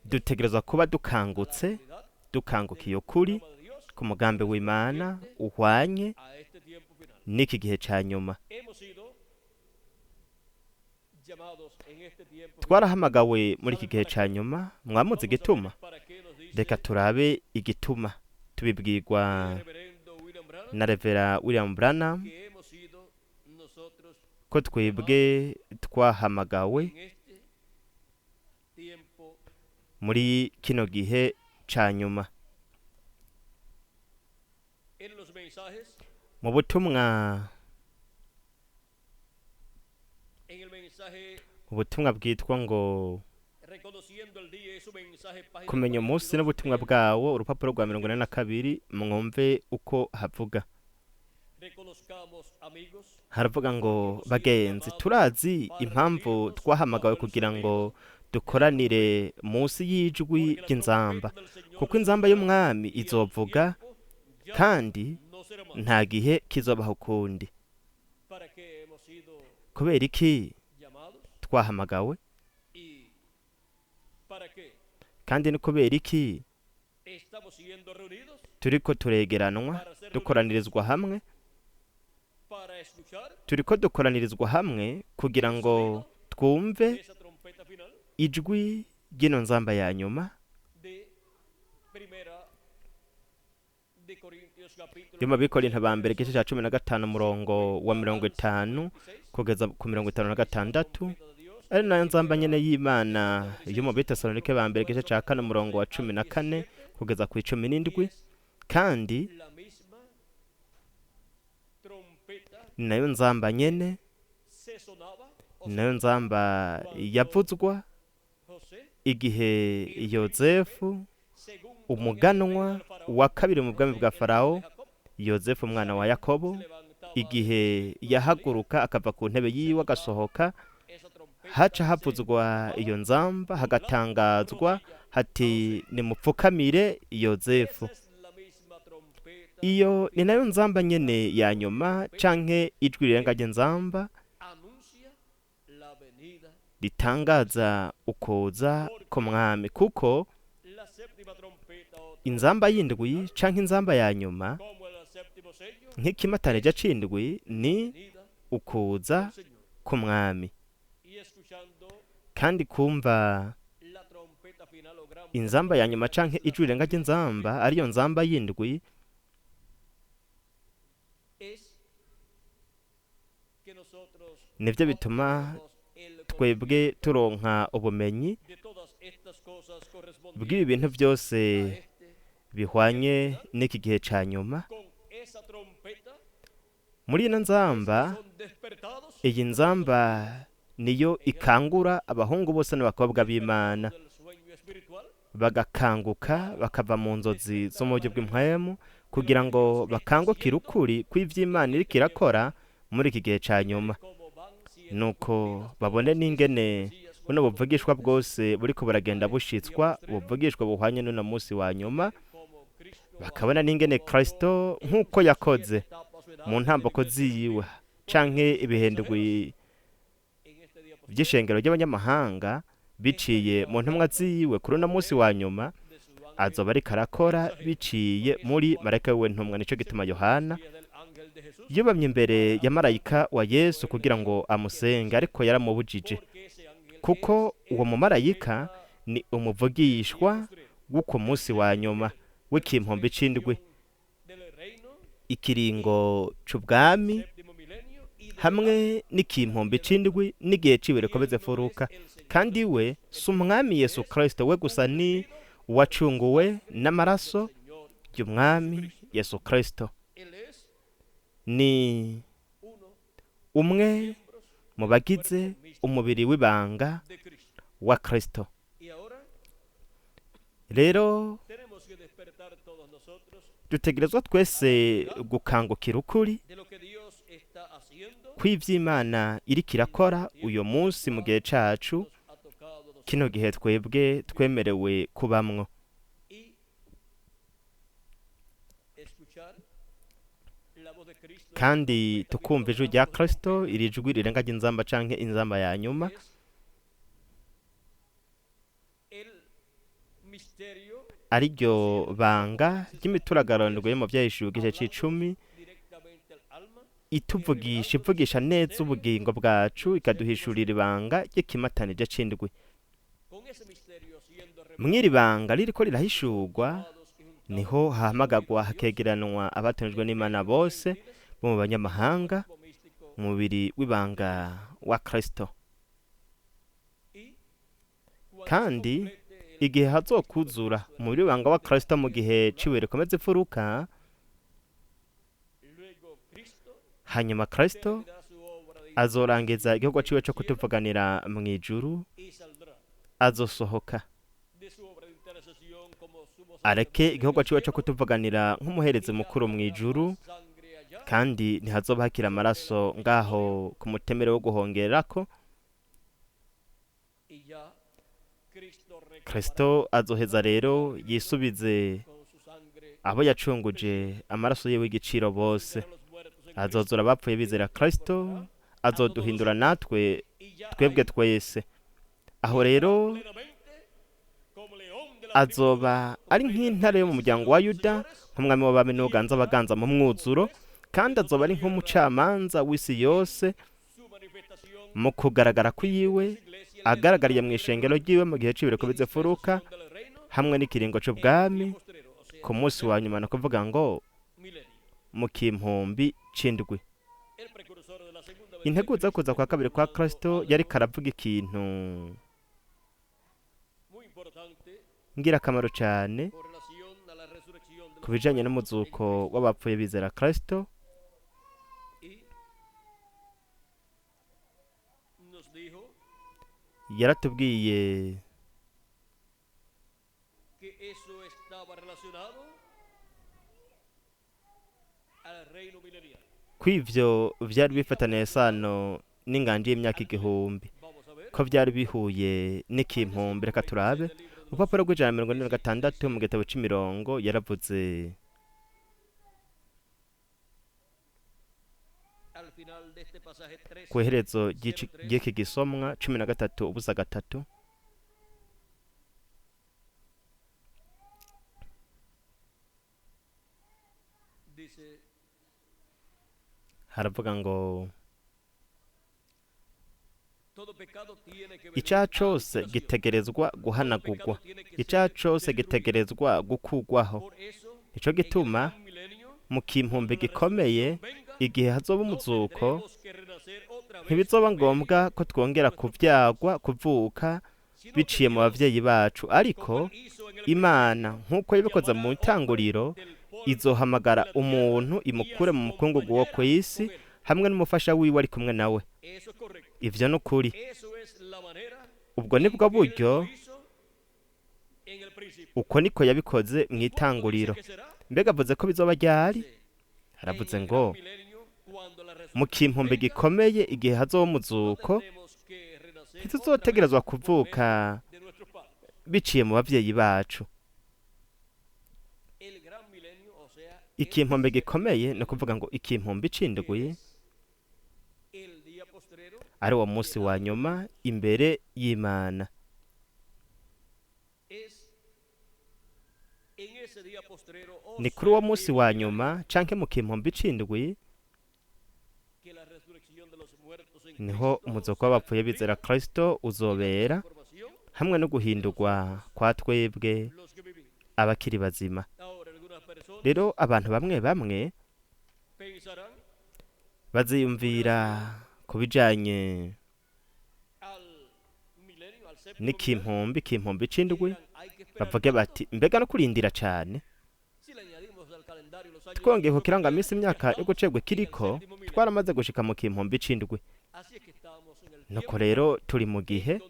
Dutegerezwa kuba dukangutse, dukangukiye ukuri ku mugambi w'Imana uhwanye n'iki gihe ca nyuma. Twarahamagawe muri iki gihe ca nyuma. Mwamuzi igituma? Reka turabe igituma tubibwirwa na Revera William Branham, ko twebwe twahamagawe muri kino gihe ca nyuma. Mu butumwa ubutumwa bwitwa ngo kumenya umunsi n'ubutumwa bwawo, urupapuro rwa 42, mwumve uko havuga. Haravuga ngo: bagenzi, turazi impamvu twahamagawe kugira ngo dukoranire munsi y'ijwi ry'inzamba, kuko inzamba y'umwami izovuga, kandi nta gihe kizobaho ukundi. Kubera iki twahamagawe, kandi ni kubera iki turiko turegeranwa, dukoranirizwa hamwe? Turiko dukoranirizwa hamwe kugira ngo twumve ijwi ry'ino nzamba ya nyuma yo mu Bikorinto ba mbere igice ca 15 umurongo wa 50 kugeza ku 56, ari nayo nzamba nyene y'Imana yo mu Bitesalonike ba mbere igice ca 4 umurongo wa 14 kugeza ku 17, kandi ni nayo nzamba nyene, ni nayo nzamba yavuzwa igihe Yozefu umuganwa wa kabiri mu bwami bwa Farawo, Yozefu umwana wa Yakobo, igihe yahaguruka akava ku ntebe yiwe agasohoka, haca havuzwa iyo nzamba, hagatangazwa hati: nimupfukamire Yozefu. Iyo ni nayo nzamba nyene ya nyuma, canke ijwi rirenga ry'inzamba ritangaza ukuza k'umwami, kuko inzamba y'indwi canke inzamba ya nyuma nk'ikimatanija c'indwi ni ukuza k'umwami. Kandi kumva inzamba ya nyuma canke ijwi rirenga ry'inzamba, ariyo nzamba y'indwi, nivyo bituma twebwe turonka ubumenyi bw'ibi bintu byose bihwanye n'iki gihe ca nyuma. Muri ino nzamba, Son despertados iyi nzamba niyo ikangura abahungu bose n'abakobwa b'Imana, del sueño espiritual bagakanguka bakava mu nzozi zo mu buryo bw'impwemu, kugira ngo bakangukire ukuri kw'ivy'Imana iriko irakora muri iki gihe ca nyuma. como van siendo Nuko babone n'ingene buno buvugishwa bwose buriko buragenda bushitswa, ubuvugishwa buhwanye n'uno munsi wa nyuma, como Cristo bakabona n'ingene Kristo nk'uko yakoze etapas o mu ntambako ziwe canke ibihindwi en este día vy'ishengero ry'abanyamahanga biciye mu ntumwa ziwe kuri uno munsi wa nyuma, de su ángel azoba ariko arakora biciye muri marayika wiwe ntumwa. Nico gituma Yohana del ángel de Jesús yubamye imbere ya marayika wa Yesu kugira ngo amusenge, ariko yaramubujije, porque ese ángel kuko uwo mumarayika ni umuvugishwa w'uko munsi wa nyuma w'ikimpombe c'indwi, del reino ikiringo c'ubwami séptimo milenio y de hamwe n'ikimpombe c'indwi n'igihe ciwe rikomeze furuka. Kandi we si umwami Yesu Kristo we gusa, ni uwacunguwe n'amaraso Señor. y'umwami Yesu Kristo. Él es Ni uno umwe mu bagize umubiri w'ibanga de Cristo. wa Kristo. Y ahora Rero tenemos que despertar todos nosotros dutegerezwa twese gukangukira ukuri de lo que Dios está haciendo. kw'ivy'Imana iriko irakora uyu munsi mu gihe cacu, Nos ha tocado a nosotros kino gihe twebwe twemerewe kubamwo, y escuchar la voz de Cristo kandi tukumva ijwi rya Kristo, iri jwi rirenga ry'inzamba canke inzamba ya nyuma, es el misterio ariryo banga ry'imituragaro yo mu vyahishuwe igice c'icumi, directamente al alma ituvugisha ivugisha neza ubugingo bwacu, ikaduhishurira ibanga ry'ikimatanije c'indwi. con ese misterio siendo Mw'iri banga ririko rirahishurwa, revelados y juntados niho hahamagagwa hakegeranwa abatonejwe n'Imana bose bo mu banyamahanga, cuerpo místico umubiri w'ibanga wa Kristo. y cuando se Kandi complete el igihe hazokuzura umubiri w'ibanga wa Kristo mu gihe ciwe rikomeza imfuruka, luego Cristo hanyuma Kristo terminará su obra de azorangiza igikorwa ciwe co kutuvuganira mw'ijuru, y saldrá azosohoka de su obra de intercesión como sumo areke sacerdote igikorwa en el ciwe co cielo kutuvuganira nk'umuherezi mukuru mw'ijuru, sangre allá kandi ntihazoba hakiri amaraso ngaho ku mutemere wo guhongererako. y ya Cristo reclamará Kristo azoheza rero yisubize con su sangre abo yacunguje amaraso yiwe y'igiciro bose. a los muertos en Cristo Azozura abapfuye bizera Kristo, azoduhindura natwe y ya twebwe ahí twese. Aho rero plenamente como león de la azoba ari nk'intare yo mu muryango wa Yuda, nk'umwami w'abami n'uganza abaganza mu mwuzuro, kandi azoba ari nk'umucamanza w'isi yose su manifestación mu kugaragara kw'iyiwe, iglesia agaragariye mu ishengero ry'iwe mu gihe c'ibiriko bizefuruka, del reino hamwe n'ikiringo c'ubwami postrero, o sea, ku munsi wa nyuma, ni ukuvuga ngo milenio. mu kimpumbi c'indwi. El precursor de la segunda venida de Integuza Cristo kuza kwa kabiri kwa Kristo yariko aravuga ikintu muy importante ngirakamaro cane con relación a la resurrección de ku los bijanye muertos en n'umuzuko Cristo w'abapfuye bizera Kristo, y nos dijo yaratubwiye que eso estaba relacionado al reino milenial. ko ivyo vyari bifataniye isano n'inganji y'imyaka igihumbi, Vamos a ver ko vyari bihuye n'ikimpumbi. Reka turabe urupapuro rw'ijana na 46 mu gitabo c'imirongo, yaravuze al final de este pasaje 3 ku iherezo ry'iki gisomwa 13:03, dice haravuga ngo todo pecado tiene que venir icaha a cose expiación. gitegerezwa Todo guhanagurwa, pecado tiene que icaha ser cose destruido. gitegerezwa gukugwaho. Por eso, Nico en el gituma gran milenio, mu kimpumbi cuando la gikomeye, resurrección venga, igihe hazoba no umuzuko, tendremos que renacer otra vez ntibizoba por medio, ngombwa ko twongera kuvyagwa, kuvuka sino que biciye mu Dios, bavyeyi bacu, ariko como él hizo en el Imana principio, nk'uko yabikoze mu llamará hombre ntanguriro, del polvo Izohamagara umuntu imukure mu mukungugu wo ku isi hamwe n'umufasha wiwe ari kumwe nawe. Ivyo ni ukuri. Ubwo nibwo buryo, uko niko yabikoze mu itanguriro. Mbega avuze ko bizoba ryari? Aravuze ngo mu kimpumbi gikomeye, igihe hazoba umuzuko, ntituzotegerezwa kuvuka biciye mu bavyeyi bacu. Ikimpumbi gikomeye ni ukuvuga ngo ikimpumbi c'indwi, ari uwo munsi wa nyuma imbere y'Imana. Ni kuri uwo munsi wa nyuma canke mu kimpumbi c'indwi niho umuzuko w'abapfuye bizera Kristo uzobera, hamwe no guhindurwa kwa twebwe abakiri bazima. Rero abantu bamwe bamwe baziyumvira ku bijanye n'ikimpumbi, ikimpumbi c'indwi, bavuge bati mbega no kurindira cane. Twongeye ku kirangamisi imyaka yo gucegwa kiriko, twaramaze gushika mu kimpumbi c'indwi. Nuko rero turi mu gihe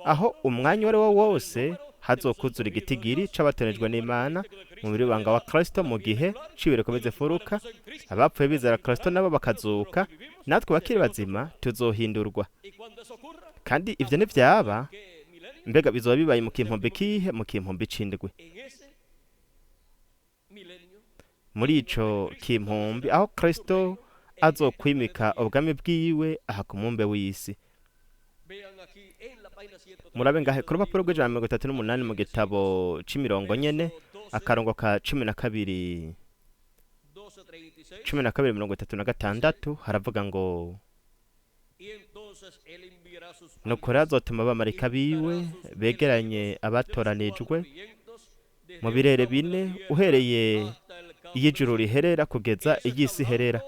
aho umwanya uwo ari wo wose hazokuzura igitigiri c'abatonejwe n'Imana mu mubiri w'ibanga wa Kristo, mu gihe c'ibireko bizifuruka, abapfuye bizera Kristo nabo bakazuka, natwe bakiri bazima tuzohindurwa. Kandi ivyo nivyaba, mbega bizoba bibaye mu kimpumbi kihe? Mu kimpumbi c'indwi. Muri ico kimpumbi aho Kristo azokwimika ubwami bwiwe aha ku mumbe w'isi. Murabe ngahe ku rupapuro rw'ijana na mirongo itatu n'umunani mu gitabo c'imirongo nyene, akarongo ka 12, 12:36, haravuga ngo: nuko rero azotuma abamarayika biwe begeranye abatoranijwe mu birere bine, uhereye iyo ijuru riherera kugeza iyo isi iherera.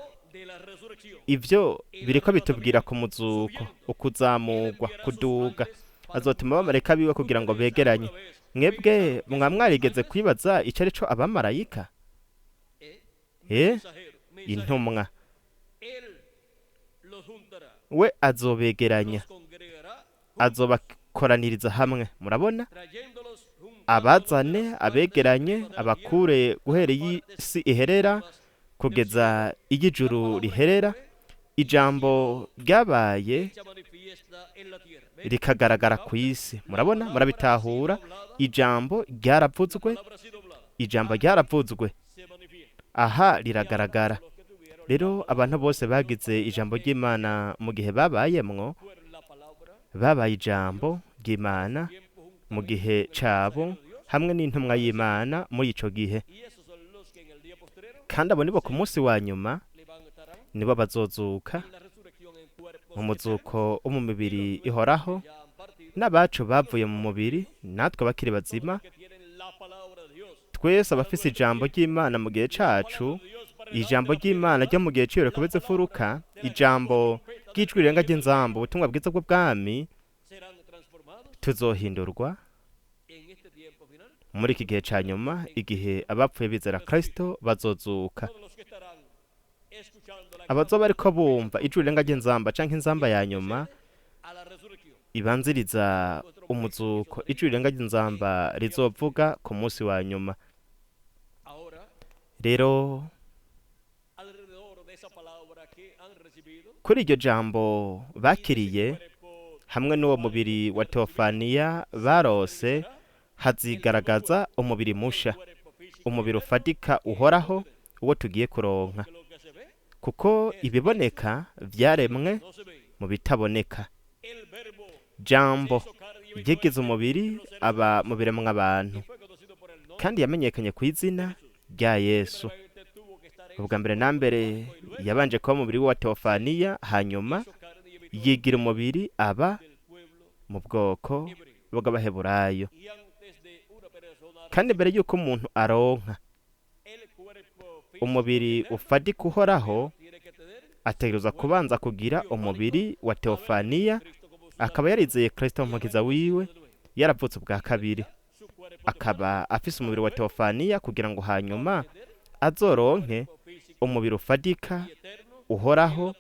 Ivyo biriko bitubwira ku muzuko, ukuzamurwa, kuduga. Azotuma abamarayika biwe kugira ngo begeranye. Mwebwe mwa mwarigeze kwibaza ico arico abamarayika? Intumwa. We azobegeranya, azobakoraniriza hamwe. Murabona, abazane, abegeranye, abakure guhera iyi si iherera kugeza iyo ijuru riherera. Ijambo ryabaye rikagaragara ku isi. Murabona, murabitahura. Ijambo ryaravuzwe, ijambo ryaravuzwe, aha riragaragara. Rero abantu bose bagize ijambo ry'Imana mu gihe babayemwo, babaye ijambo ry'Imana mu gihe cabo hamwe n'intumwa y'Imana muri ico gihe. Kandi abo nibo ku munsi wa nyuma nibo bazozuka mu muzuko wo mu mibiri ihoraho, n'abacu bavuye mu mubiri, natwe bakiri bazima, twese abafise ijambo ry'Imana mu gihe cacu, ijambo ry'Imana ryo mu gihe c'ibireko bizifuruka, ijambo ry'ijwi rirenga ry'inzamba, ubutumwa bwiza bw'ubwami, tuzohindurwa muri iki gihe ca nyuma, igihe abapfuye bizera Kristo bazozuka. Abazoba ariko bumva ijwi rirenga ry'inzamba canke inzamba ya nyuma ibanziriza umuzuko, ijwi rirenga ry'inzamba rizovuga ku munsi wa nyuma. Rero kuri iryo jambo bakiriye hamwe n'uwo mubiri wa Teofaniya barose, hazigaragaza umubiri musha, umubiri ufatika uhoraho, uwo tugiye kuronka, kuko ibiboneka vyaremwe mu bitaboneka. Jambo ryigize umubiri aba mu biremwa abantu, kandi yamenyekanye ku izina rya Yesu. Ubwa mbere na mbere yabanje kuba umubiri wa Teofaniya, hanyuma yigira umubiri aba mu bwoko bw'Abaheburayo. Kandi mbere y'uko umuntu aronka umubiri ufatika uhoraho, ategerezwa kubanza kugira umubiri wa Teofaniya, akaba yarizeye Kristo nk'umukiza wiwe, yaravutse ubwa kabiri, akaba afise umubiri wa Teofaniya, kugira ngo hanyuma azoronke umubiri ufadika uhoraho,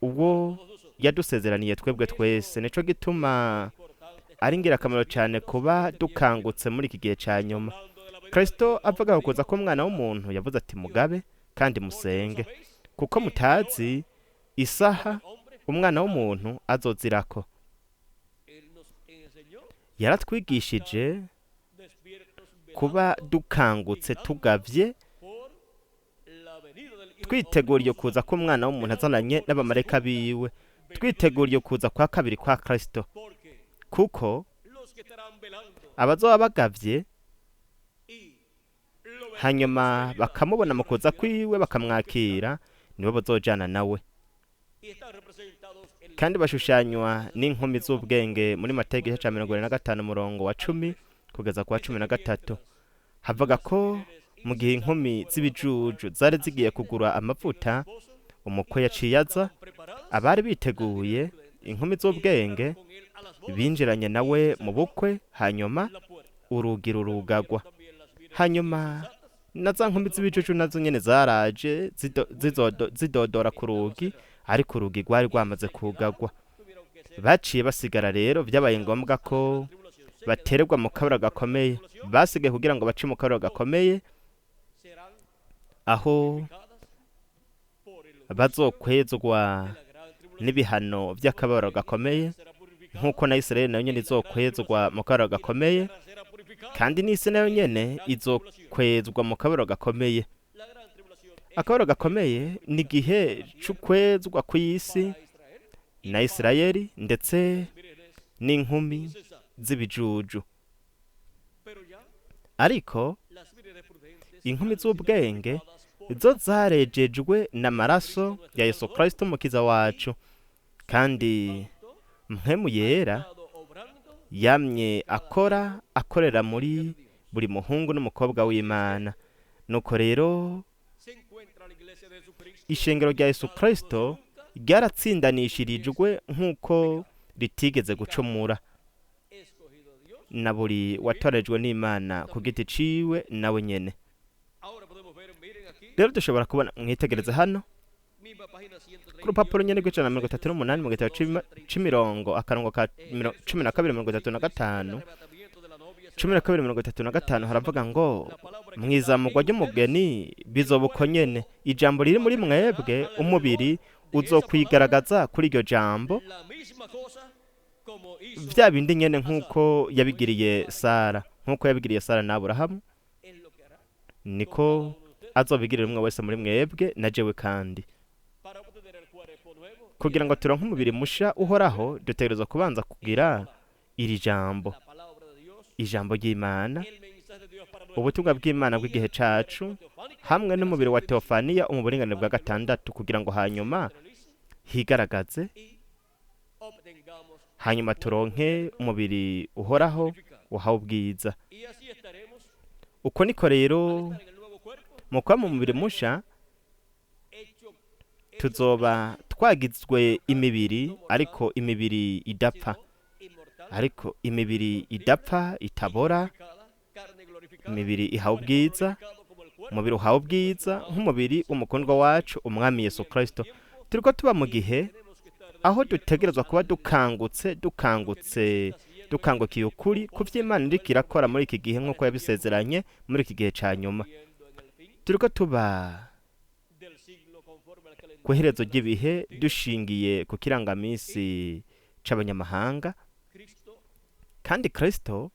ubwo yadusezeraniye twebwe twese. Nico gituma ari ingirakamaro cyane kuba dukangutse muri iki gihe cya nyuma. Kristo avuga ku kuza k'umwana w'umuntu yavuze ati: mugabe kandi musenge, kuko mutazi isaha umwana w'umuntu azozirako. Yaratwigishije kuba dukangutse tugavye, twiteguriye kuza k'umwana w'umuntu azananye n'abamarayika biwe, twiteguriye kuza kwa kabiri kwa Kristo, kuko abazoba bagavye hanyuma bakamubona mu kuza kwiwe bakamwakira, nibo bazojana nawe. Kandi bashushanywa n'inkumi z'ubwenge muri Matayo igice ca 45 umurongo wa 10 kugeza ku wa 13. Havuga ko mu gihe inkumi z'ibijuju zari zigiye kugura amavuta, umukwe yaciye aza, abari biteguye, inkumi z'ubwenge, binjiranye nawe mu bukwe, hanyuma urugi rurugagwa. Hanyuma na za nkumi z'ibijuju nazo nyene zaraje zidodora ku rugi, ariko urugi rwari rwamaze kugagwa. Baciye basigara. Rero byabaye ngombwa ko batererwa mu kabura gakomeye. Basigaye kugira ngo bace mu kabura gakomeye, aho bazokwezwa n'ibihano by'akababaro gakomeye, nk'uko na Isirayeli nayo nyene izokwezwa mu kababaro gakomeye, kandi n'isi nayo nyene izokwezwa mu kababaro gakomeye. Akababaro gakomeye ni igihe c'ukwezwa kw'isi na Isirayeli ndetse n'inkumi z'ibijuju. Ariko inkumi z'ubwenge zo zarejejwe n'amaraso ya Yesu Kristo umukiza wacu, kandi Mpwemu Yera yamye akora akorera muri buri muhungu n'umukobwa w'Imana. Nuko rero ishengero rya Yesu Kristo ryaratsindanishirijwe nk'uko ritigeze gucumura, na buri watorejwe n'Imana ku giti ciwe nawe nyene. Rero dushobora kubona, mwitegereze hano ku rupapuro nyene rw'138 mu gitabo c'imirongo, akarongo ka 12:35, 12:35, haravuga ngo: mwizamurwa ry'umugeni bizoba uko nyene, ijambo riri muri mwebwe, umubiri uzokwigaragaza kuri iryo jambo, vya bindi nyene nk'uko yabigiriye Sara, nk'uko yabigiriye Sara na Aburahamu, niko azobigirira umwe wese muri mwebwe na jewe. Kandi kugira ngo turonke umubiri musha uhoraho, dutegerezwa kubanza kugira iri jambo, ijambo ry'Imana, ubutumwa bw'Imana bw'igihe cacu, hamwe n'umubiri wa Teofaniya mu buringanire bwa gatandatu, kugira ngo hanyuma higaragaze, hanyuma turonke umubiri uhoraho uhawe ubwiza. Uko niko rero mu kuba mu mubiri musha tuzoba twagizwe imibiri, ariko imibiri idapfa, ariko imibiri idapfa itabora, imibiri ihawe ubwiza, umubiri uhawe ubwiza nk'umubiri w'umukundwa wacu umwami Yesu Kristo. Turiko tuba mu gihe aho dutegerezwa kuba dukangutse, dukangutse, dukangukiye ukuri ku vy'Imana iriko irakora muri iki gihe nk'uko yabisezeranye muri iki gihe ca nyuma. Turiko tuba ku iherezo ry'ibihe dushingiye ku kirangamisi c'abanyamahanga, kandi Kristo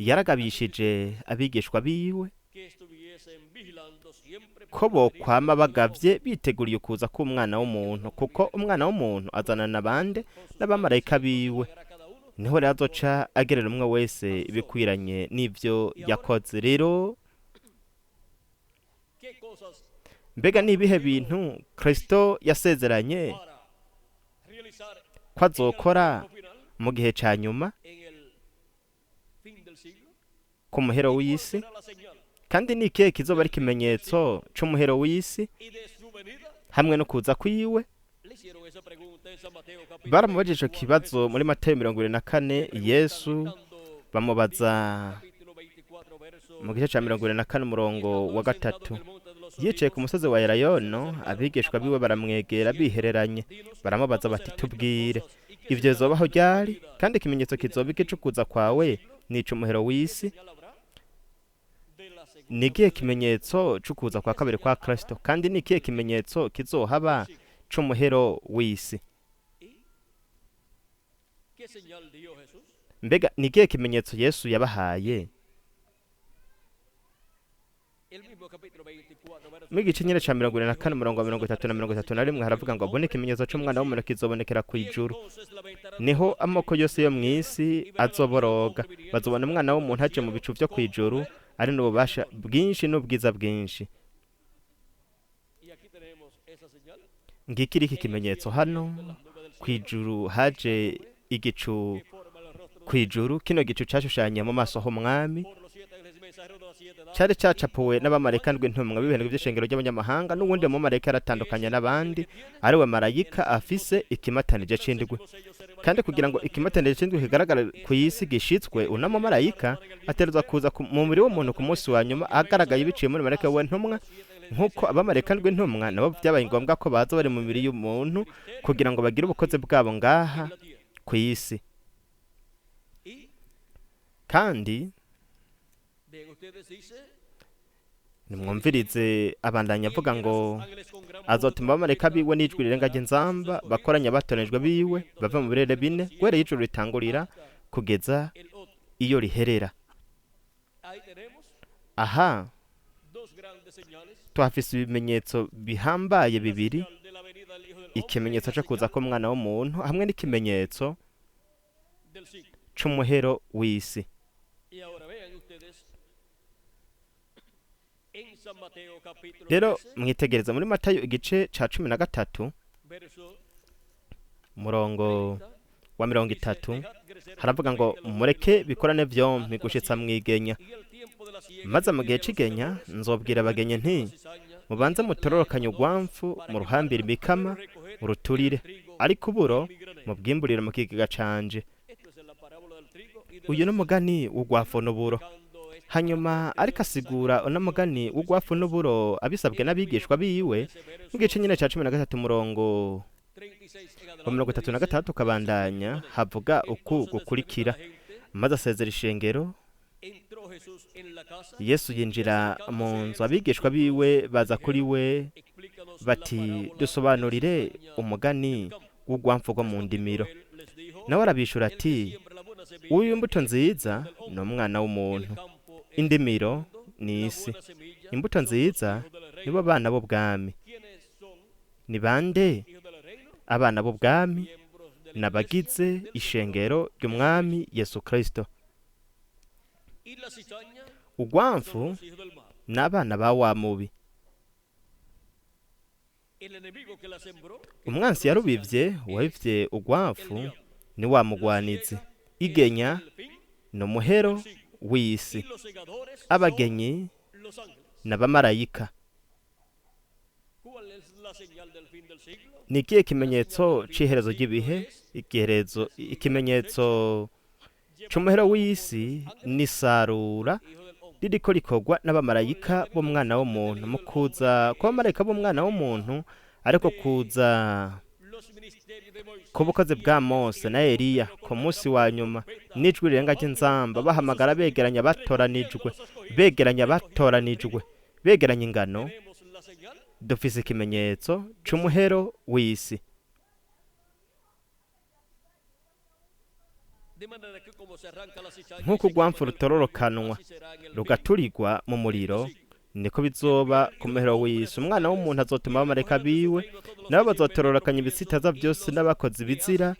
yaragabishije abigishwa biwe ko bokwama bagavye biteguriye ukuza k'umwana w'umuntu, kuko umwana w'umuntu azanana bande n'abamarayika biwe, niho rero azoca agerera umwe wese ibikwiranye n'ivyo yakoze. Rero mbega ni ibihe bintu Kristo yasezeranye ko azokora mu gihe ca nyuma, ku muhero w'isi? Kandi ni ikihe kizoba ari ikimenyetso c'umuhero w'isi hamwe no kuza kwiwe? Baramubajije ico kibazo muri Matayo 24. Yesu bamubaza mu gice ca 44 umurongo wa 3. Yicaye ku musozi wa Elayono, abigishwa biwe baramwegera bihereranye, baramubaza bati: tubwire, ivyo bizobaho ryari, kandi ikimenyetso kizoba igicukuza kwawe nica umuhero w'isi? Ni ikihe kimenyetso c'ukuza kwa kabiri kwa Kristo, kandi ni ikihe kimenyetso kizohaba c'umuhero w'isi? Mbega ni ikihe kimenyetso Yesu yabahaye? Mu gice nyine ca 44 umurongo wa 30 na 31 haravuga ngo: abone ikimenyetso c'umwana w'umuntu kizobonekera kw'ijuru, niho amoko yose yo mw'isi azoboroga, bazobona umwana w'umuntu aje mu bicu vyo kw'ijuru, ari n'ububasha bwinshi n'ubwiza bwinshi. Ngiki iki kimenyetso hano kw'ijuru haje igicu kw'ijuru, kino gicu cashushanye mu maso h'umwami, cari cacapuwe n'abamarayika ndwi intumwa b'ibihano vy'ishengero ry'abanyamahanga, n'uwundi mumarayika yaratandukanye n'abandi, ari we marayika afise ikimatanije c'indwi. Kandi kugira ngo ikimatanije c'indwi kigaragare kw'isi gishitswe, uno mumarayika ategerezwa kuza mu mubiri w'umuntu ku munsi wa nyuma, agaragaye biciye muri marayika we ntumwa, nk'uko abamarayika ndwi intumwa nabo vyabaye ngombwa ko baza bari mu mibiri y'umuntu kugira ngo bagire ubukozi bwabo ngaha kw'isi. Kandi nimwumvirize abandanya avuga ngo: azotuma abamarayika biwe n'ijwi rirenga ry'inzamba, bakoranya abatoranijwe biwe bave mu birere bine, guhereye ijuru ritangurira kugeza iyo riherera. Aha tuhafise ibimenyetso bihambaye bibiri, ikimenyetso co kuza k'umwana w'umuntu hamwe n'ikimenyetso c'umuhero w'isi. Rero mwitegereza muri Matayo igice ca 13 murongo wa 30 haravuga ngo: mureke bikorane vyompi gushitsa mwigenya, maze mu gihe c'igenya nzobwira abagenye nti: mubanze mutororokanye urwamfu, muruhambire imikama, muruturire, ariko uburo mubwimburire mu kigega canje. Uyu n'umugani w'urwafu n'uburo. Hanyuma ariko asigura uno mugani w'urwafu n'uburo abisabwe n'abigishwa biwe, mu gice nyine ca 13 umurongo wa 36 ukabandanya, havuga uku gukurikira: maze asezera ishengero, Yesu yinjira mu nzu, abigishwa biwe baza kuri we bati: dusobanurire umugani w'urwamfu rwo mu ndimiro. Nawe arabishura ati: uyu imbuto nziza ni umwana w'umuntu, indimiro ni isi, imbuto nziza nibo bana b'ubwami. Ni bande abana b'ubwami? N'abagize ishengero ry'umwami Yesu Kristo. Urwamfu ni abana ba wa mubi. Umwansi yarubivye, wabivye urwamfu ni wa mugwanizi. Igenya ni umuhero w'isi, abagenyi n'abamarayika. Ni ikihe kimenyetso c'iherezo ry'ibihe? Ikimenyetso c'umuhero w'isi ni isarura ririko rikorwa n'abamarayika b'umwana w'umuntu. Mu kuza kw'abamarayika b'umwana w'umuntu, ariko kuza ku bukozi bwa Mose na Eliya ku munsi wa nyuma, n'ijwi rirenga ry'inzamba, bahamagara begeranya batoranijwe, begeranya batoranijwe, begeranya ingano. Dufise ikimenyetso c'umuhero w'isi. Nk'uko urwamfu rutororokanwa rugaturirwa mu muriro, niko bizoba ku muhero w'isi. Umwana w'umuntu azotuma abamarayika biwe, nabo bazotororokanya ibisitaza byose n'abakozi bizira,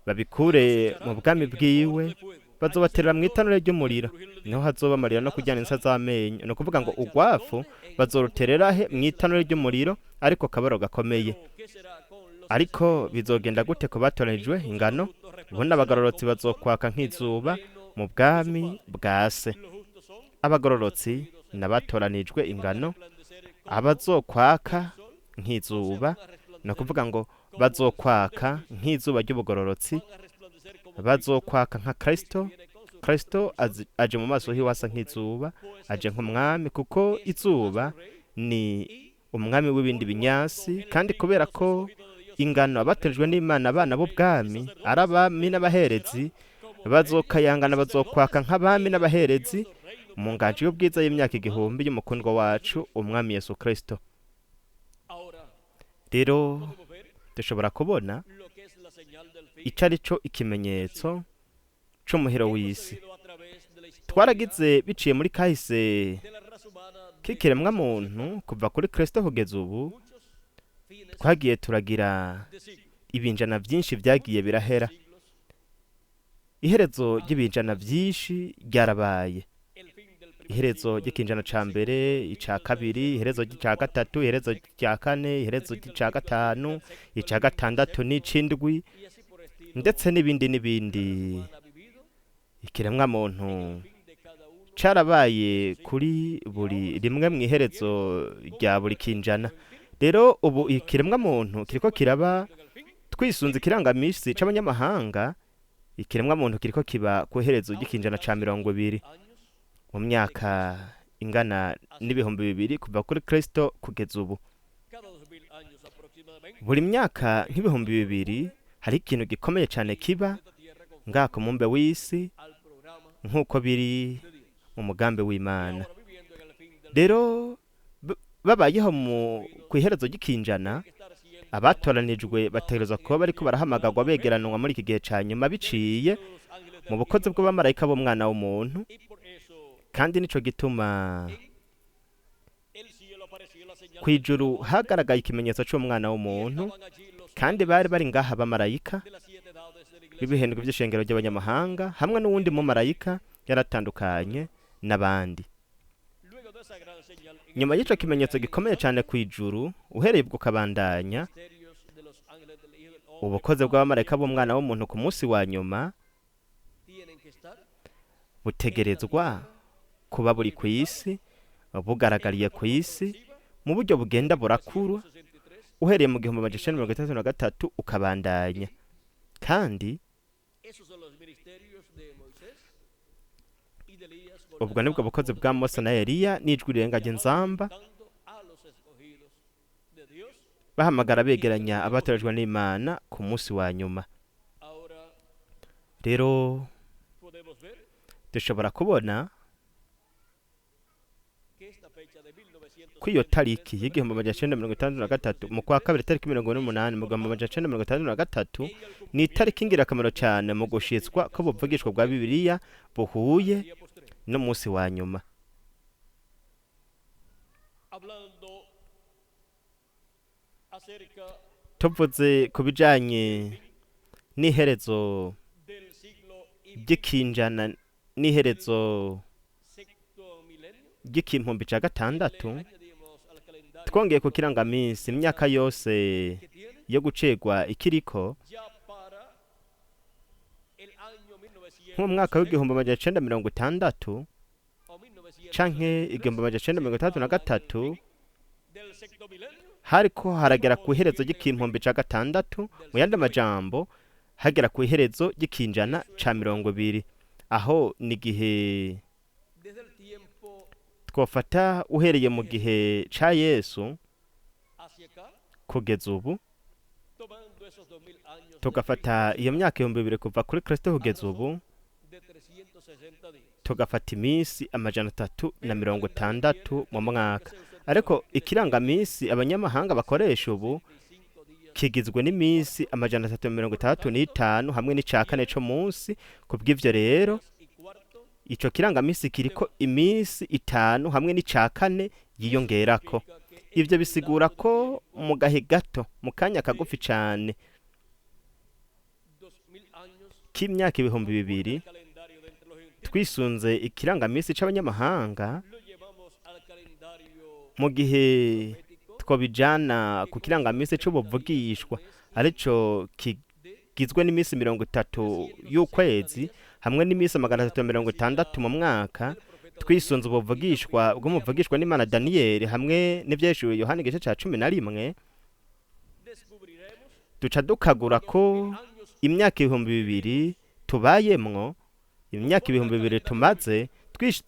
babikure mu bwami bwiwe, bazobaterera mu itanura ry'umuriro, niho hazoba amarira no kujyana insa z'amenyo. Ni ukuvuga ngo urwafu bazoruterera he? Mu itanura ry'umuriro, ariko kabaro gakomeye. Ariko bizogenda gute ku batoranijwe ingano? Bo n'abagororotsi bazokwaka nk'izuba mu bwami bwa se. Abagororotsi n'abatoranijwe ingano, abazokwaka nk'izuba, ni ukuvuga ngo bazokwaka nk'izuba ry'ubugororotsi, bazokwaka nka Kristo. Kristo aje mu maso hiwe asa nk'izuba, aje nk'umwami, kuko izuba ni umwami w'ibindi binyasi, kandi kubera ko ingano abatojwe n'Imana abana b'ubwami ari abami n'abaherezi, bazokayangana bazokwaka nk'abami n'abaherezi mu nganji y'ubwiza y'imyaka igihumbi y'umukundwa wacu umwami Yesu Kristo. Rero dushobora kubona ico ari cyo ikimenyetso c'umuhero w'isi. Twaragize biciye muri kahise k'ikiremwa muntu kuva kuri Kristo kugeza ubu, twagiye turagira ibinjana byinshi byagiye birahera. Iherezo ry'ibinjana byinshi ryarabaye. Iherezo ry'ikinjana ca mbere, ica kabiri, iherezo ry'ica gatatu, iherezo rya kane, iherezo ry'ica gatanu, ica gatandatu n'icindwi, ndetse n'ibindi n'ibindi. Ikiremwa muntu carabaye kuri buri rimwe mu iherezo rya buri kinjana. Rero ubu ikiremwa muntu kiriko kiraba twisunze ikirangamisi c'abanyamahanga, ikiremwa muntu kiriko kiba ku iherezo ry'ikinjana ca 20 mu myaka ingana n'2000 kuva kuri Kristo kugeza ubu. Buri myaka nk'2000 hari ikintu gikomeye cyane kiba ngaha ku mumbe w'isi nk'uko biri mu mugambi w'Imana. Rero babayeho ku iherezo ry'ikinjana, abatoranijwe bategerezwa kuba bariko barahamagarwa begeranwa muri iki gihe ca nyuma biciye mu bukozi bw'abamarayika b'umwana w'umuntu. Kandi nico gituma kw'ijuru hagaragaye ikimenyetso c'umwana w'umuntu, kandi bari bari ngaha abamarayika b'ibihindwe by'ishengero ry'abanyamahanga hamwe n'uwundi mumarayika yaratandukanye n'abandi. Nyuma y'ico kimenyetso gikomeye cyane kw'ijuru, uhereye ubwo ukabandanya, ubukozi bw'abamarayika b'umwana w'umuntu ku munsi wa nyuma butegerezwa kuba buri ku isi, bugaragariye ku isi mu buryo bugenda burakura, uhereye mu 1963 ukabandanya. Kandi ubwo nibwo bukozi bwa Mose na Eliya n'ijwi rirenga ry'inzamba, bahamagara begeranya abatorejwe n'Imana ku munsi wa nyuma. Rero dushobora kubona ko iyo tariki y'1963 mu kwa kabiri tariki 48 mu 1963 ni itariki ingirakamaro cyane mu gushitswa ko buvugishwa bwa Bibiliya buhuye n'umunsi wa nyuma. Tuvuze ku bijanye n'iherezo ry'ikinjana n'iherezo ry'ikimpumbi ca gatandatu, twongeye ku kirangaminsi imyaka yose yo gucegwa ikiriko, nk'umwaka w'1960 canke 1963, hariko haragera ku iherezo ry'ikimpumbi ca gatandatu, mu yandi majambo hagera ku iherezo ry'ikinjana ca 20. Aho ni igihe twofata uhereye mu gihe ca Yesu kugeza ubu, tugafata iyo myaka 2000 kuva kuri Kristo kugeza ubu, tugafata iminsi 360 mu mwaka. Ariko ikirangaminsi abanyamahanga bakoresha ubu kigizwe n'iminsi 365 hamwe n'ica kane co munsi. Kubw'ivyo rero ico kirangaminsi kiriko iminsi 5 hamwe n'ica kane yiyongerako. Ivyo bisigura ko mu gahe gato, mu kanya kagufi cane k'imyaka 2000, twisunze ikirangaminsi c'abanyamahanga, mu gihe twobijana ku kirangaminsi c'ubuvugishwa arico kigizwe n'iminsi 30 y'ukwezi hamwe n'iminsi 360 mu mwaka, twisunze ubuvugishwa bw'umuvugishwa n'Imana Daniyeli hamwe n'ivyahishuriwe Yohana igice ca 11, duca dukagura ko imyaka 2000 tubayemwo Imyaka 2000 tumaze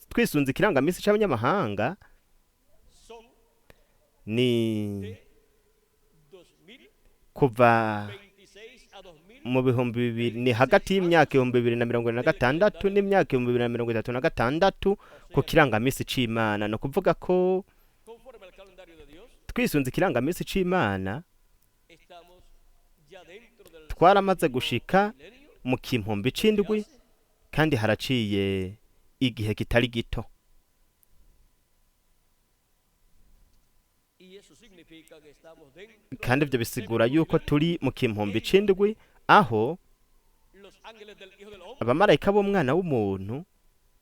twisunze ikirangamisi c'abanyamahanga son ni de 2026 kuva a 2000 mu 2000, ni hagati y'imyaka 2026 n'imyaka 2036 ku kirangamisi c'Imana. Ni ukuvuga ko Conforme al calendario de Dios, twisunze ikirangamisi c'Imana estamos ya dentro del twaramaze gushika milenio mu kimpumbi c'indwi, kandi haraciye igihe kitari gito. Y eso significa que estamos dentro Kandi ibyo bisigura yuko turi mu kimpumbi c'indwi, aho los ángeles del Hijo del Hombre abamarayika b'umwana w'umuntu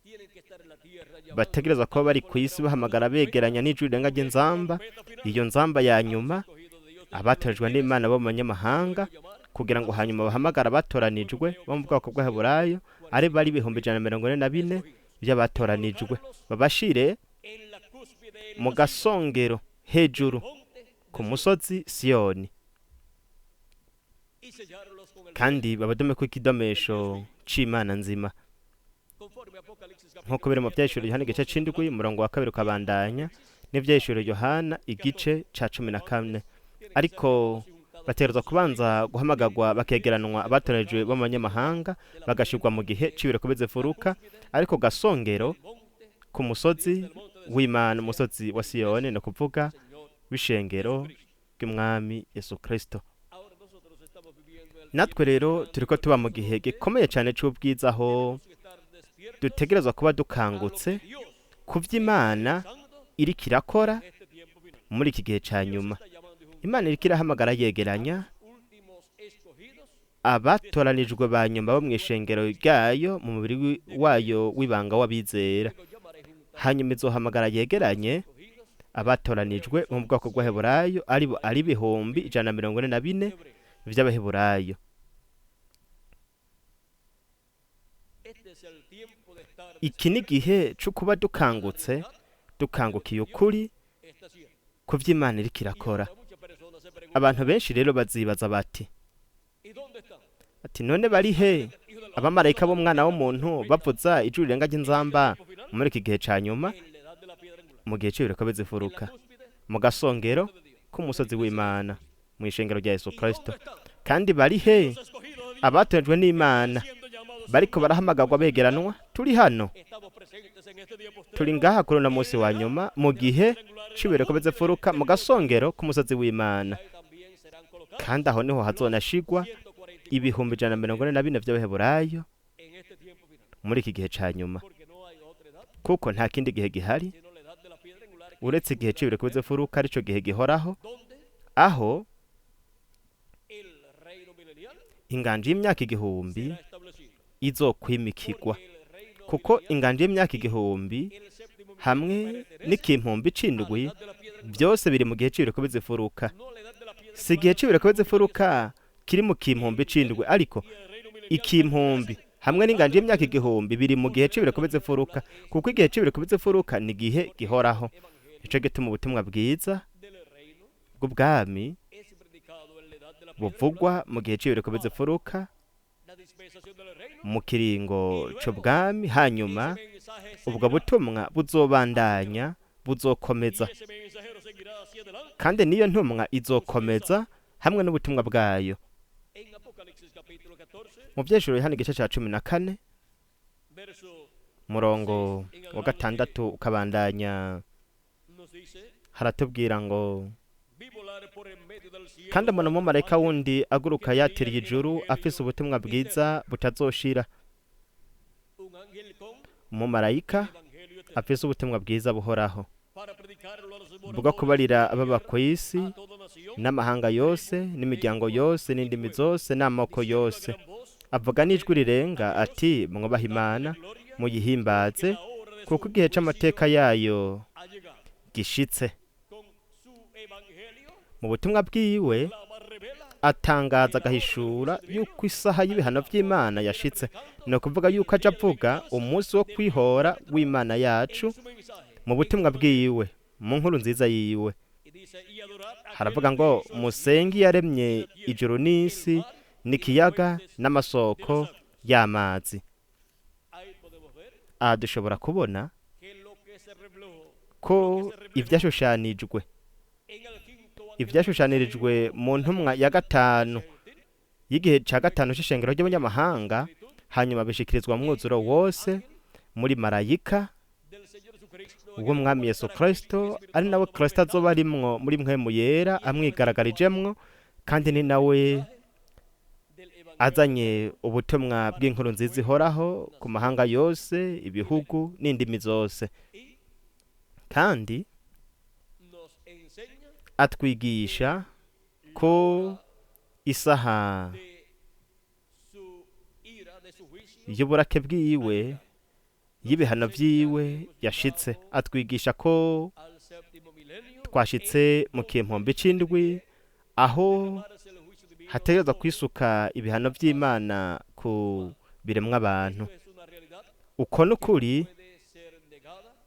tienen que estar en la tierra llamando bategerezwa kuba bari ku isi bahamagara begeranya n'ijwi rirenga ry'inzamba, iyo nzamba ya nyuma, escogido de Dios abatorejwe n'Imana bo mu banyamahanga, kugira ngo hanyuma bahamagara abatoranijwe bo mu bwoko bw'Abaheburayo, ari bari 144,000 by'abatoranijwe, babashire en la cúspide del mu gasongero hejuru monte ku musozi Siyoni, y sellarlos con el kandi babadomeko ikidomesho c'Imana nzima, conforme a Apocalipsis nk'uko biri mu Vyahishuriwe Yohana igice c'indwi umurongo wa kabiri ukabandanya, n'Ivyahishuriwe Yohana igice ca 14. Ariko bategerezwa kubanza guhamagagwa bakegeranwa abatoranijwe bo mu banyamahanga, bagashirwa mu gihe c'ibireko bizifuruka, ariko gasongero ku musozi w'Imana, umusozi wa Siyoni, ni ukuvuga w'ishengero ry'Umwami Yesu Kristo. Ahora nosotros estamos viviendo el Natwe rero turiko tuba mu gihe gikomeye cyane c'ubwiza, aho que estar despiertos dutegerezwa kuba dukangutse Dios ku vy'Imana iriko irakora en este tiempo final. muri iki gihe ca nyuma. Está llamando y juntando Imana iriko irahamagara yegeranya últimos escogidos abatoranijwe ba nyuma bo mw'ishengero ryayo, mu mubiri wayo w'ibanga w'abizera. los llamaré juntar Hanyuma izohamagara yegeranye escogidos abatoranijwe bo mu bwoko bw'Abaheburayo, aribo ari 144,000 vy'Abaheburayo. Este es el tiempo de estar Iki ni igihe co kuba dukangutse, dukangukiye ukuri está haciendo. ku vy'Imana iriko irakora. Muchas personas se preguntan, Abantu benshi rero bazibaza bati ¿y dónde están? ati none bari he abamarayika b'umwana w'umuntu bavuza ijwi rirenga ry'inzamba muri iki gihe ca nyuma, En la edad de la piedra angular, mu gihe c'ibireko bizifuruka, cúspide mu gasongero k'umusozi w'Imana, mu ishengero rya Yesu ¿Y Kristo? dónde están Kandi bari he los escogidos de Dios abatojwe n'Imana siendo llamados? bariko barahamagarwa begeranwa? Turi hano, Estamos presentes en este día postrero turi ngaha kuri uno munsi wa nyuma, mu gihe c'ibireko bizifuruka, mu gasongero k'umusozi w'Imana. y también serán colocados Kandi aho niho hazonashigwa 144 144,000 vy'Abaheburayo en este tiempo final, muri iki gihe ca nyuma, porque no hay otra edad kuko nta kindi gihe gihari sino la edad de la piedra angular, uretse igihe c'ibireko bizifuruka, arico gihe gihoraho, donde aho el reino milenial inganji y'imyaka 1000 será establecido. izokwimikirwa, El reino kuko inganji y'imyaka 1000 el séptimo hamwe n'ikimpumbi c'indwi edad de la piedra angular, byose biri mu gihe c'ibireko bizifuruka. no la edad de la piedra Si igihe c'ibireko bizifuruka kiri mu kimpumbi c'indwi, ariko y el reino milenial ikimpumbi hamwe n'inganji y'imyaka 1000 biri mu gihe c'ibireko bizifuruka, kuko igihe c'ibireko bizifuruka ni igihe gihoraho. Nico gituma ubutumwa bwiza del reino bw'ubwami es predicado en la edad de la piedra angular, buvugwa mu gihe c'ibireko bizifuruka, la dispensación del reino. mu kiringo c'ubwami. Hanyuma Ese mensaje ubwo butumwa buzobandanya, buzokomeza, ese mensajero seguirá hacia adelante. kandi niyo ntumwa izokomeza hamwe n'ubutumwa bwayo. En Apocalipsis capítulo 14, Mu Vyeshuro Yohana igice ca 14 verso murongo wa 6 ukabandanya, nos dice: haratubwira ngo Vi volar por en medio del cielo kandi mbona umumarayika wundi aguruka yatiriye ijuru, afise ubutumwa bwiza butazoshira. un ángel con Umumarayika evangelio eterno afise ubutumwa bwiza buhoraho, para predicarlo a los bwo moradores kubarira ababa ku isi a toda nación, n'amahanga yose n'imiryango yose n'indimi zose n'amoko diciendo a yose, gran voz, avuga n'ijwi rirenga ati mwubahe Imana, gloria, muyihimbaze, la hora de kuko su igihe c'amateka yayo ha llegado. gishitse. Con su evangelio Mu butumwa bwiwe clama, revela atangaza agahishura yuko isaha y'ibihano vy'Imana yashitse, ni ukuvuga yuko aja avuga umunsi wo kwihora w'Imana yacu en su mensaje mu butumwa bwiwe, mu nkuru nziza yiwe. y dice: y adorad a aquel Haravuga ngo musenge iyaremye ijuru n'isi n'ikiyaga n'amasoko y'amazi. Ahí Aha dushobora kubona ko ivyashushanijwe ivyashushanirijwe mu ntumwa ya gatanu y'igihe ca gatanu c'ishengero ry'abanyamahanga, hanyuma bishikirizwa mu mwuzuro wose muri marayika w'umwami Yesu Kristo, ari nawe Kristo azoba arimwo muri mpwemu yera amwigaragarijemwo, kandi ni nawe azanye ubutumwa bw'inkuru nziza ihoraho ku mahanga yose, ibihugu n'indimi zose. Kandi atwigisha ko isaha y'uburake bwiwe, y'ibihano vyiwe yashitse. Atwigisha ko twashitse mu kimpombe c'indwi, aho hategerezwa kwisuka ibihano vy'Imana ku biremwa abantu. Uko n'ukuri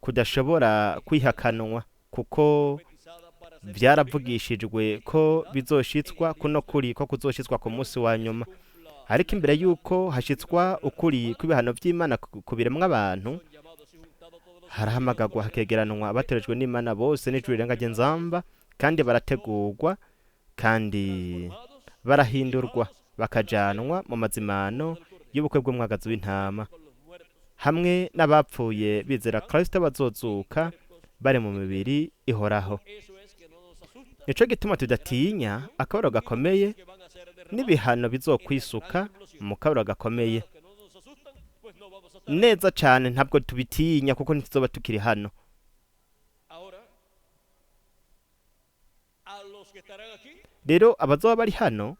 kudashobora kwihakanwa, kuko vyaravugishijwe ko bizoshitswa kuno kuri ko kuzoshitswa ku munsi wa nyuma. Ariko imbere y'uko hashitswa ukuri kw'ibihano vy'Imana ku biremwa abantu, harahamagagwa hakegeranwa abatorejwe n'Imana bose n'ijuru rirenga ry'inzamba, kandi barategurwa kandi barahindurwa bakajanwa mu mazimano y'ubukwe bw'umwagazi w'intama, hamwe n'abapfuye bizera Kristo bazozuka bari mu mibiri ihoraho. Nico gituma tudatinya akababaro gakomeye n'ibihano bizokwisuka mu kababaro gakomeye. Neza cane, ntabwo tubitinya kuko ntituzoba tukiri hano. Rero abazoba bari hano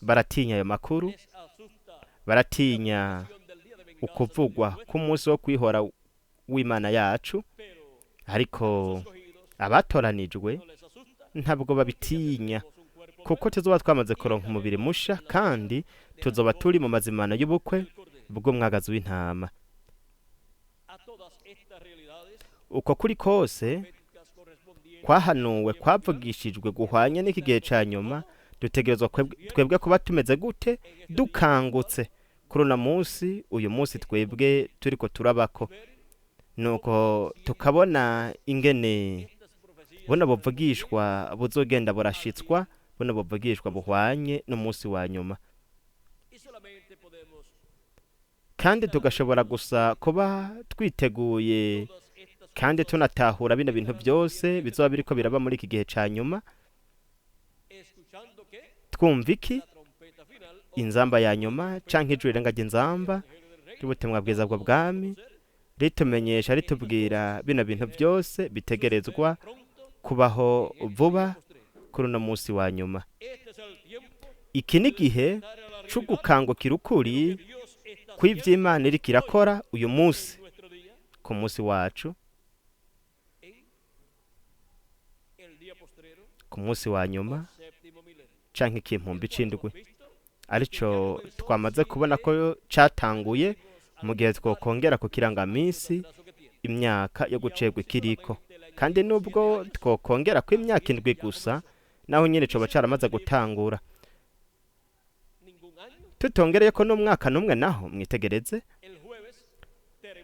baratinya ayo makuru, baratinya ukuvugwa k'umunsi wo kwihora w'Imana yacu, ariko abatoranijwe ntabwo babitinya, kuko tuzoba twamaze kuronka umubiri musha, kandi tuzoba turi mu mazimano y'ubukwe bw'umwagazi w'intama. Uko kuri kose kwahanuwe, kwavugishijwe guhwanye n'iki gihe ca nyuma, dutegerezwa twebwe kuba tumeze gute? Dukangutse kuri uno munsi, uyu munsi twebwe turiko turabako. Nuko tukabona ingene buno buvugishwa buzogenda burashitswa, buno buvugishwa buhwanye n'umunsi wa nyuma. Kandi tugashobora gusa kuba twiteguye kandi tunatahura bino bintu byose bizoba biriko biraba muri iki gihe ca nyuma. Twumva iki? Inzamba ya nyuma canke ijwi rirenga ry'inzamba ry'ubutumwa bwiza bw'ubwami ritumenyesha, ritubwira bino bintu byose bitegerezwa kubaho vuba kuri uno munsi wa nyuma. Iki ni igihe co gukangukira ukuri kw'ivy'Imana iriko irakora uyu munsi, ku munsi wacu, ku munsi wa nyuma canke ikimpumbi c'indwi, arico twamaze kubona ko catanguye mu gihe twokongera ku kirangaminsi imyaka yo gucegwa ikiriko. Kandi nubwo twokongera ko imyaka indwi gusa, naho nyene coba caramaze gutangura. Tutongereyeko n'umwaka n'umwe naho, mwitegereze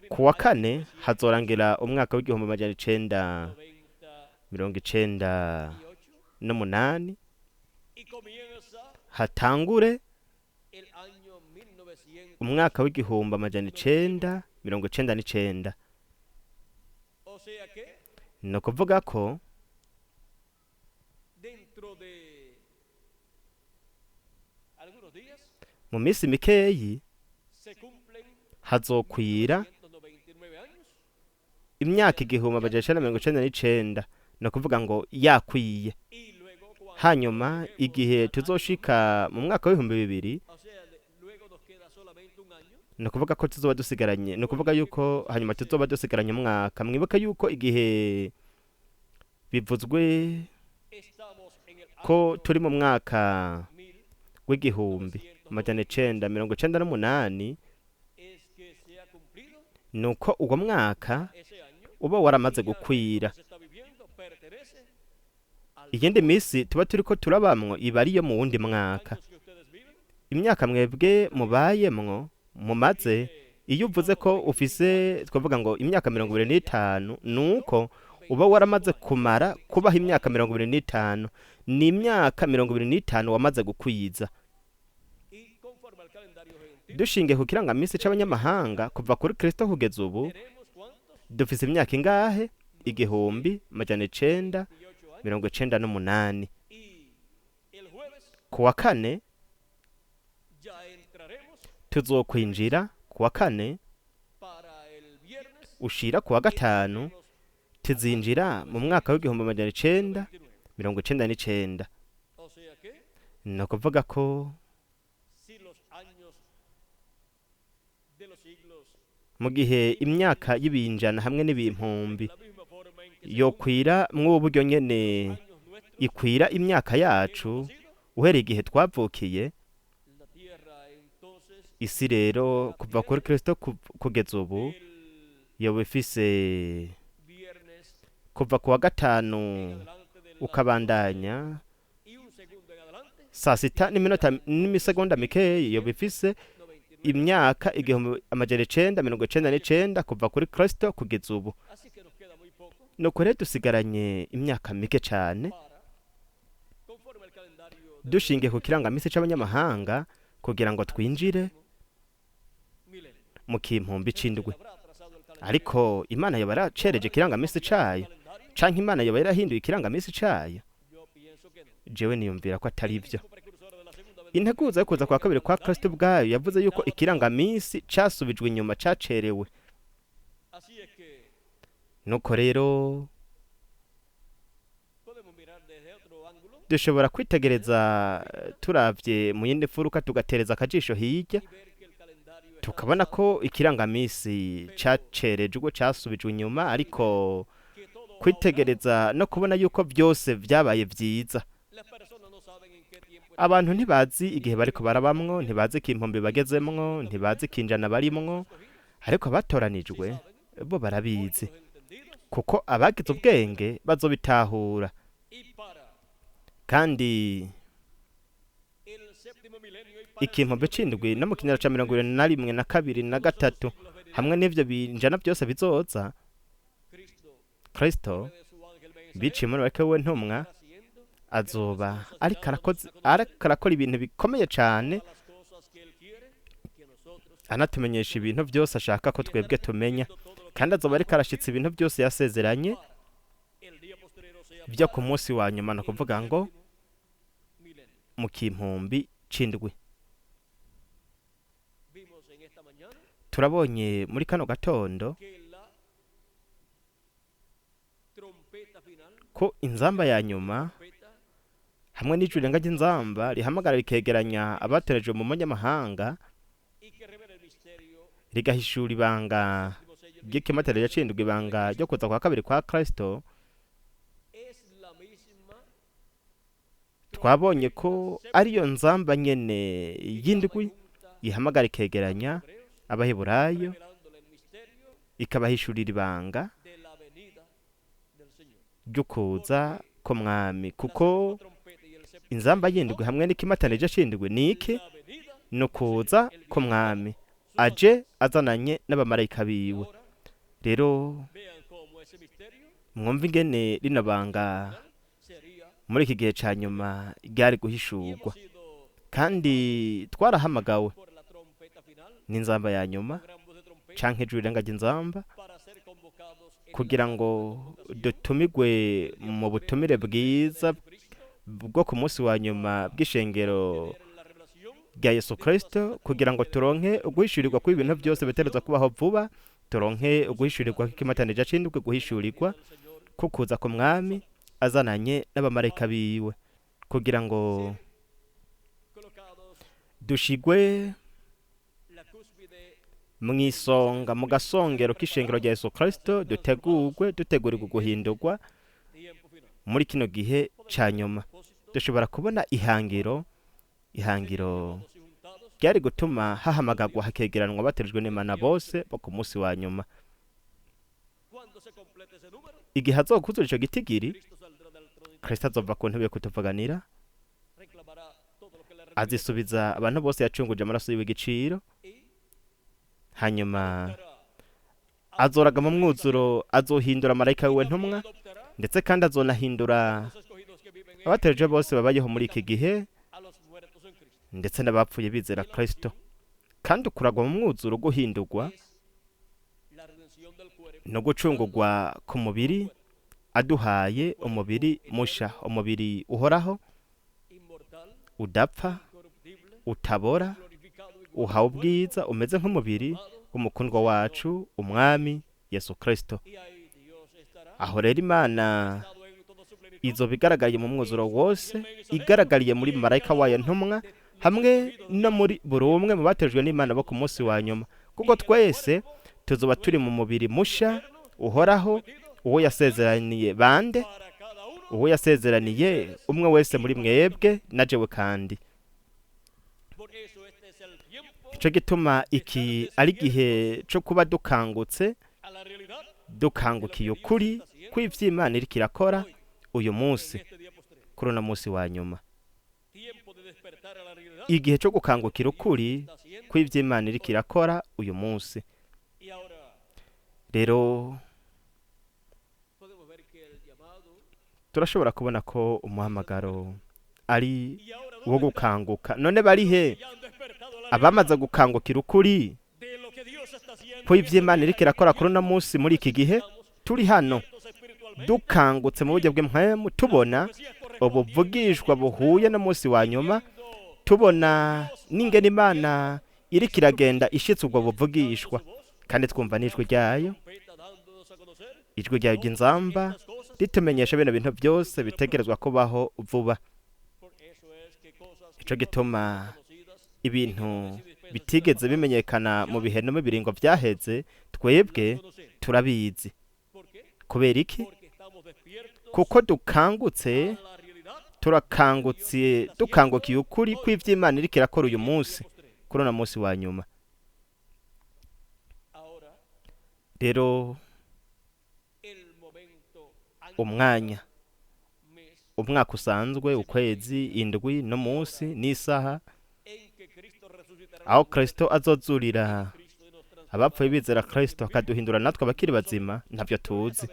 ku wa kane hazorangira umwaka w'1998, hatangure umwaka w'1999. Ni ukuvuga ko mu minsi mikeyi hazokwira imyaka 1999, ni ukuvuga ngo yakwiye. Hanyuma igihe tuzoshika mu mwaka w'2000, ni ukuvuga ko tuzoba dusigaranye, ni ukuvuga yuko hanyuma tuzoba dusigaranye umwaka. Mwibuke yuko igihe bivuzwe ko turi mu mwaka w'1998, nuko uwo mwaka uba waramaze gukwira. Iyindi minsi tuba turiko turabamwo iba ariyo mu wundi mwaka. Imyaka mwebwe mubayemwo mumaze Iyo uvuze ko ufise, twavuga ngo imyaka 25, nuko uba waramaze kumara kubaho imyaka 25. Ni imyaka 25 wamaze gukwiza. Y conforme al calendario gentil, Dushingiye ku kirangamisi c'abanyamahanga, kuva kuri Kristo kugeza ubu, tenemos cuántos? dufise imyaka ingahe? 1998 28 años. Y el jueves Ku wa kane ya entraremos tuzokwinjira ku wa kane para el viernes. ushira ku wa gatanu, tuzinjira mu mwaka w'1999. O sea que Ni ukuvuga ko si los años de los siglos mu gihe imyaka y'ibinjana hamwe n'ibimpumbi la misma forma en que se yokwira mw'ubu buryo nyene años nuestros ikwira imyaka yacu uhereye igihe twavukiye, la tierra entonces isi rero kuva kuri Kristo kugeza ubu el yoba ifise viernes kuva ku wa gatanu en adelante de la ukabandanya y un segundo en adelante saa sita n'iminota n'imisegonda mikeyi, yoba ifise 99 imyaka 1999 kuva kuri Kristo kugeza ubu. Así que nos queda muy poco Nuko rero dusigaranye imyaka mike cane para conforme al calendario de dushingiye ku kirangamisi c'abanyamahanga kugira ngo twinjire milenio. mu kimpumbi c'indwi. Habrá atrasado el calendario. Ariko Imana yoba yaracereje ikirangamisi cayo, Calendario, canke Imana yoba yarahinduye ikirangamisi cayo? yo pienso que no. Jewe niyumvira ko atari ivyo. El precursor de la segunda venida Integuza yo kuza kwa kabiri kwa Kristo ubwayo yavuze yuko ikirangamisi casubijwe inyuma, cacerewe. Así es que Nuko rero podemos mirar desde otro ángulo dushobora kwitegereza, turavye mu yindi mfuruka, tugatereza akajisho hirya, y ver que el calendario está tukabona ko ikirangamisi cacerejwe, casubijwe inyuma, ariko que todo kwitegereza no kubona yuko byose vyabaye vyiza. las personas no saben en qué tiempo Abantu ntibazi igihe bariko barabamwo, ntibazi ikimpumbi bagezemwo, ntibazi ikinjana barimwo, ariko abatoranijwe bo barabizi, los entendidos kuko abagize ubwenge bazobitahura. y para Kandi el séptimo milenio y para el ikimpumbi c'indwi no mu kinyejana ca 21 na kabiri na gatatu hamwe n'ivyo binjana byose bizoza, Cristo Kristo de su ángel mensajero biciye muri bareke we ntumwa haciendo azoba ariko arakora ibintu bikomeye cane, las cosas que él quiere que nosotros anatumenyesha ibintu byose ashaka ko twebwe tumenya, kandi azoba ariko arashitsa ibintu byose yasezeranye el día postrero sea byo ku munsi wa nyuma, ni ukuvuga ngo milenio. mu kimpumbi c'indwi. Vimos en esta mañana Turabonye muri kano gatondo que la trompeta final, ko inzamba ya nyuma trompeta hamwe n'ijwi rirenga ry'inzamba rihamagara rikegeranya abatorejwe mu manyamahanga, y que revela el misterio rigahishura ibanga séptimo sello ry'ikimatariro c'indwi, ibanga ryo kuza kwa kabiri kwa Kristo. es la misma Twabonye ko ariyo nzamba nyene y'indwi ihamagara ikegeranya Abaheburayo, revelándole el misterio ikabahishurira ibanga de la venida del Señor. ry'ukuza k'umwami, kuko Trompeta y el séptimo inzamba y'indwi hamwe n'ikimatanije c'indwi ni iki? la venida Ni ukuza k'umwami aje azananye n'abamarayika biwe. ahora Rero vean cómo ese misterio mwumve ingene rino banga sería muri iki gihe ca nyuma ryari y guhishurwa. hemos sido Kandi twarahamagawe por la trompeta final, n'inzamba ya nyuma gran voz de trompeta, canke ijwi rirenga ry'inzamba, para ser convocados en kugira ngo dutumigwe mu butumire bwiza Cristo, bwo ku munsi wa nyuma bw'ishengero en la revelación rya Yesu Kristo, kugira ngo turonke uguhishurirwa kw'ibintu byose biterezwa kubaho vuba, turonke uguhishurirwa kw'ikimatanija c'indwi, guhishurirwa del Señor, kukuza ku mwami azananye n'abamarayika biwe, kugira ngo colocados dushigwe la cúspide mw'isonga, mu gasongero k'ishengero rya Yesu Kristo, dutegurwe, dutegurirwa guhindurwa tiempo final. muri kino gihe ca nyuma. Dushobora kubona ihangiro Y juntados ryari gutuma hahamagagwa hakegeranwa baterejwe n'Imana bose bo ku munsi wa nyuma. cuando se complete ese número, Igihe azokuzura ico gitigiri, Cristo saldrá del trono y Kristo azova ku ntebe yo kutuvuganira, reclamará todo lo que le azisubiza abantu bose yacunguje amaraso yiwe igiciro, y Hanyuma azoraga mu mwuzuro, azohindura marayika wiwe ntumwa, ndetse kandi azonahindura abatereje bose babayeho muri iki gihe, ndetse n'abapfuye bizera Kristo. Kandi ukuragwa mu mwuzuro, guhindurwa no gucungurwa ku mubiri, aduhaye umubiri musha, umubiri uhoraho, udapfa, utabora, uhawe ubwiza, umeze nk'umubiri w'umukundwa wacu umwami Yesu Kristo. Aho rero Imana izoba igaragariye mu mwuzuro wose, igaragariye muri marayika wayo ntumwa, hamwe no muri buri umwe mu batejwe n'Imana bo ku munsi wa nyuma, kuko twese tuzoba turi mu mubiri musha uhoraho, uwo yasezeraniye bande, uwo yasezeraniye umwe wese muri mwebwe na jewe. Kandi nico gituma iki ari igihe co kuba dukangutse, dukangukiye ukuri kw'ivy'Imana iriko irakora uyu munsi, kuri uno munsi wa nyuma. Igihe cyo gukangukira ukuri kw'ivy'Imana iriko irakora uyu munsi. Rero turashobora kubona ko umuhamagaro ari uwo gukanguka. None bari he abamaze gukangukira ukuri kw'ivy'Imana iriko irakora kuri uno munsi muri iki gihe? Turi hano dukangutse mu buryo bw'impwemu, tubona ubuvugishwa buhuye n'umunsi wa nyuma, tubona n'ingene Imana iriko iragenda ishitse ubwo buvugishwa, kandi twumva n'ijwi ryayo, ijwi ryayo ry'inzamba ritumenyesha bino bintu byose bitegerezwa kubaho vuba. Ico gituma ibintu bitigeze bimenyekana mu bihe no mu biringo vyaheze, twebwe turabizi. Kubera iki? Kuko dukangutse, turakangutse, dukangukiye ukuri kw'ivy'Imana iriko irakora uyu munsi, kuri uno munsi wa nyuma. Rero umwanya, umwaka usanzwe, ukwezi, indwi, n'umunsi n'isaha aho Kristo azozurira abapfuye bizera Kristo akaduhindura natwe abakiri bazima, ntavyo tuzi.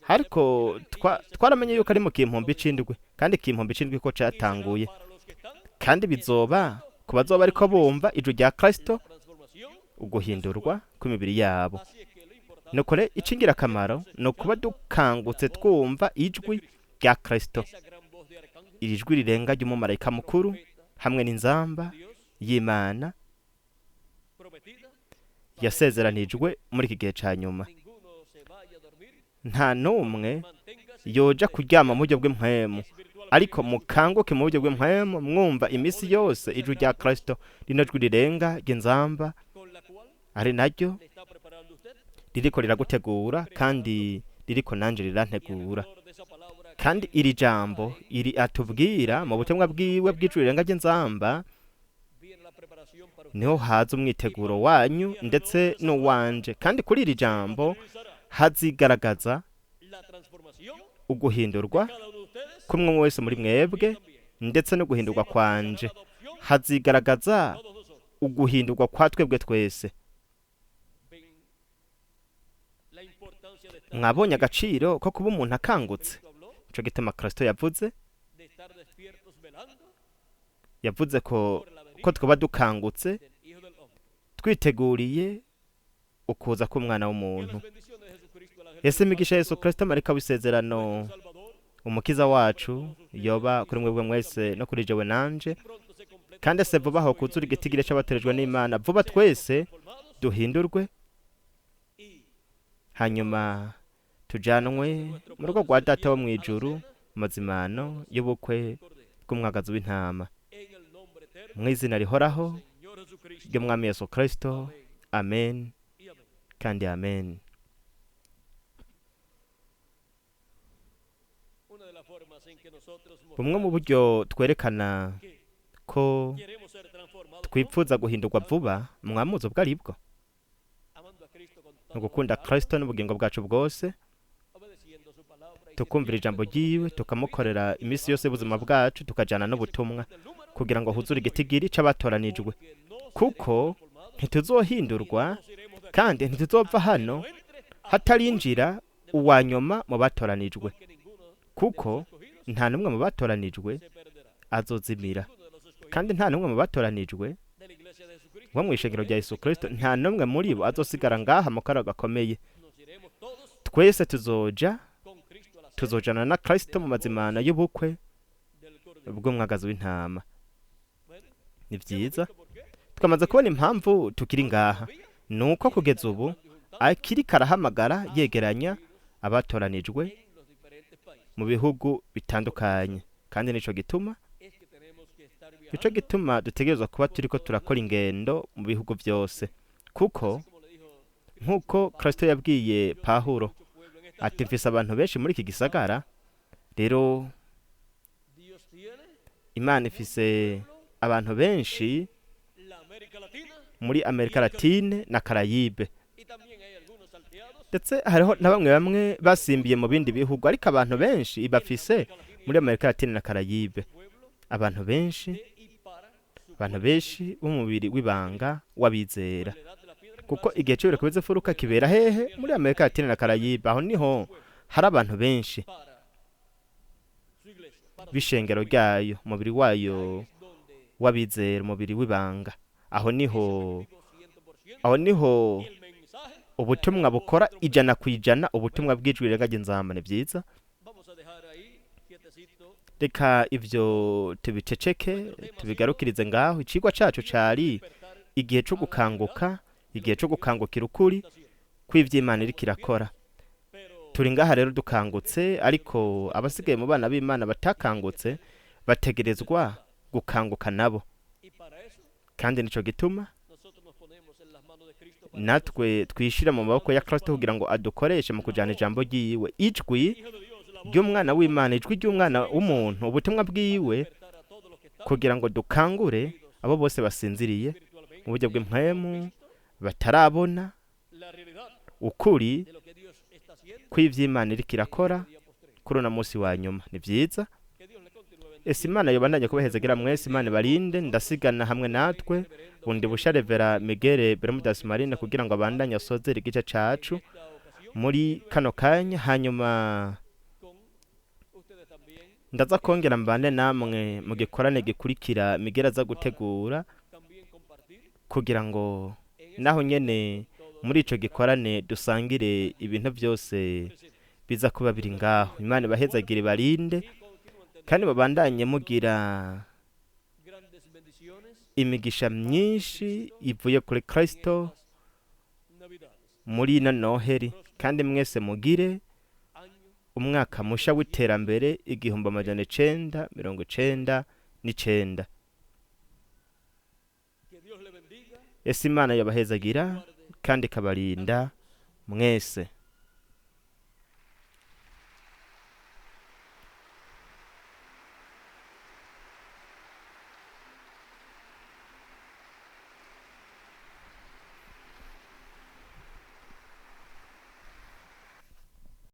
Ariko twaramenye yuko ari mu kimpumbi c'indwi, kandi ikimpumbi c'indwi ko catanguye, kandi bizoba ku bazoba ariko bumva ijwi rya Kristo, uguhindurwa kw'imibiri yabo. Nuko rero ic'ingirakamaro ni ukuba dukangutse twumva ijwi rya Kristo, iri jwi rirenga ry'umumarayika mukuru hamwe n'inzamba y'Imana yasezeranijwe muri iki gihe ca nyuma. Nta n'umwe yoja kuryama mu buryo bw'impwemu, ariko mukanguke mu buryo bw'impwemu, mwumva iminsi yose ijwi rya Kristo, rino jwi rirenga ry'inzamba, ari naryo ririko riragutegura, kandi ririko nanje rirantegura. Kandi iri jambo iri atubwira mu butumwa bwiwe bw'ijwi rirenga ry'inzamba, niho haza umwiteguro wanyu ndetse n'uwanje. Kandi kuri iri jambo hazigaragaza uguhindurwa kumwe wese muri mwebwe, ndetse no guhindurwa kwanje. Hazigaragaza uguhindurwa kwa twebwe twese. Mwabonye agaciro ko kuba umuntu akangutse. Nico gituma Kristo yavuze ko twaba dukangutse, twiteguriye ukuza k'umwana w'umuntu. Ese imigisha Yesu Kristo, marayika w'isezerano, umukiza wacu, yoba kuri mwebwe mwese no kuri jewe nanje. Kandi se vuba aho kuzura igitigiri c'abaterejwe n'Imana, vuba twese duhindurwe, hanyuma tujanwe mu rugo rwa Data wo mw'ijuru, mu mazimano y'ubukwe bw'umwagazi w'intama, mw'izina rihoraho ry'umwami Yesu Kristo. Amen kandi amen. Bumwe mu buryo twerekana ko twipfuza guhindurwa vuba, mwamuzi ubwo aribwo, ni ugukunda Kristo n'ubugingo bwacu bwose, tukumvira ijambo ryiwe, tukamukorera iminsi yose y'ubuzima bwacu, tukajana n'ubutumwa kugira ngo huzure igitigiri c'abatoranijwe, kuko Ntituzohindurwa kandi ntituzopfa hano hatarinjira uwa nyuma mu batoranijwe, kuko nta n'umwe mu batoranijwe azozimira, kandi nta n'umwe mu batoranijwe bo mu ishengero rya Yesu Kristo, nta n'umwe muri bo azosigara ngaha mu karo gakomeye. Twese tuzoja tuzojana na Kristo mu mazimana y'ubukwe bw'umwagazi w'intama. Ni byiza, twamaze kubona impamvu tukiri ngaha, nuko kugeza ubu akiri karahamagara yegeranya abatoranijwe mu bihugu bitandukanye, kandi nico gituma dutegerezwa kuba turiko turakora ingendo mu bihugu byose, kuko nk'uko Kristo yabwiye Pawulo ati mfise abantu benshi muri iki gisagara. Rero Imana ifise abantu benshi muri Amerika Latine na Karayibe, ndetse hariho na bamwe bamwe basimbiye mu bindi bihugu, ariko abantu benshi ibafise muri Amerika Latine na Karayibe, abantu benshi b'umubiri w'ibanga w'abizera, kuko igihe cyo bikomeza furuka kibera hehe? Muri Amerika Latine na Karayibe. Aho niho hari abantu benshi b'ishengero ryayo, umubiri wayo w'abizera, umubiri w'ibanga. Aho niho ubutumwa bukora 100%, ubutumwa bw'ijwi rirenga ry'inzamba. Ni byiza, reka ivyo tubiceceke, tubigarukirize ngaho. Icigwa cacu cari igihe co gukanguka, igihe co gukangukira ukuri kw'ivy'Imana iriko irakora. Turi ngaha rero dukangutse, ariko abasigaye mu bana b'Imana batakangutse bategerezwa gukanguka nabo, kandi nico gituma natwe twishira mu maboko ya Kristo kugira ngo adukoreshe mu kujana ijambo ryiwe, ijwi ry'umwana w'Imana, ijwi ry'umwana w'umuntu, ubutumwa bwiwe, kugira ngo dukangure abo bose basinziriye mu buryo bw'impwemu, batarabona ukuri kw'ivy'Imana iriko irakora kuri uno munsi wa nyuma. Ni vyiza, ese Imana yobandanye kubahezagira mwese, Imana ibarinde. Ndasigana hamwe natwe bundi busha Revera Miguel Bermudas Marine kugira ngo abandanye asozere igice cacu muri kano kanya, hanyuma ndaza kongera mbane namwe mu gikorane gikurikira Miguel aza gutegura, kugira ngo naho nyene muri ico gikorane dusangire ibintu byose biza kuba biri ngaho. Imana ibahezagire, ibarinde, kandi babandanye mugira imigisha myinshi ivuye kuri Kristo muri ino Noheri, kandi mwese mugire umwaka musha w'iterambere 1999. Ese Imana yabahezagira kandi ikabarinda mwese.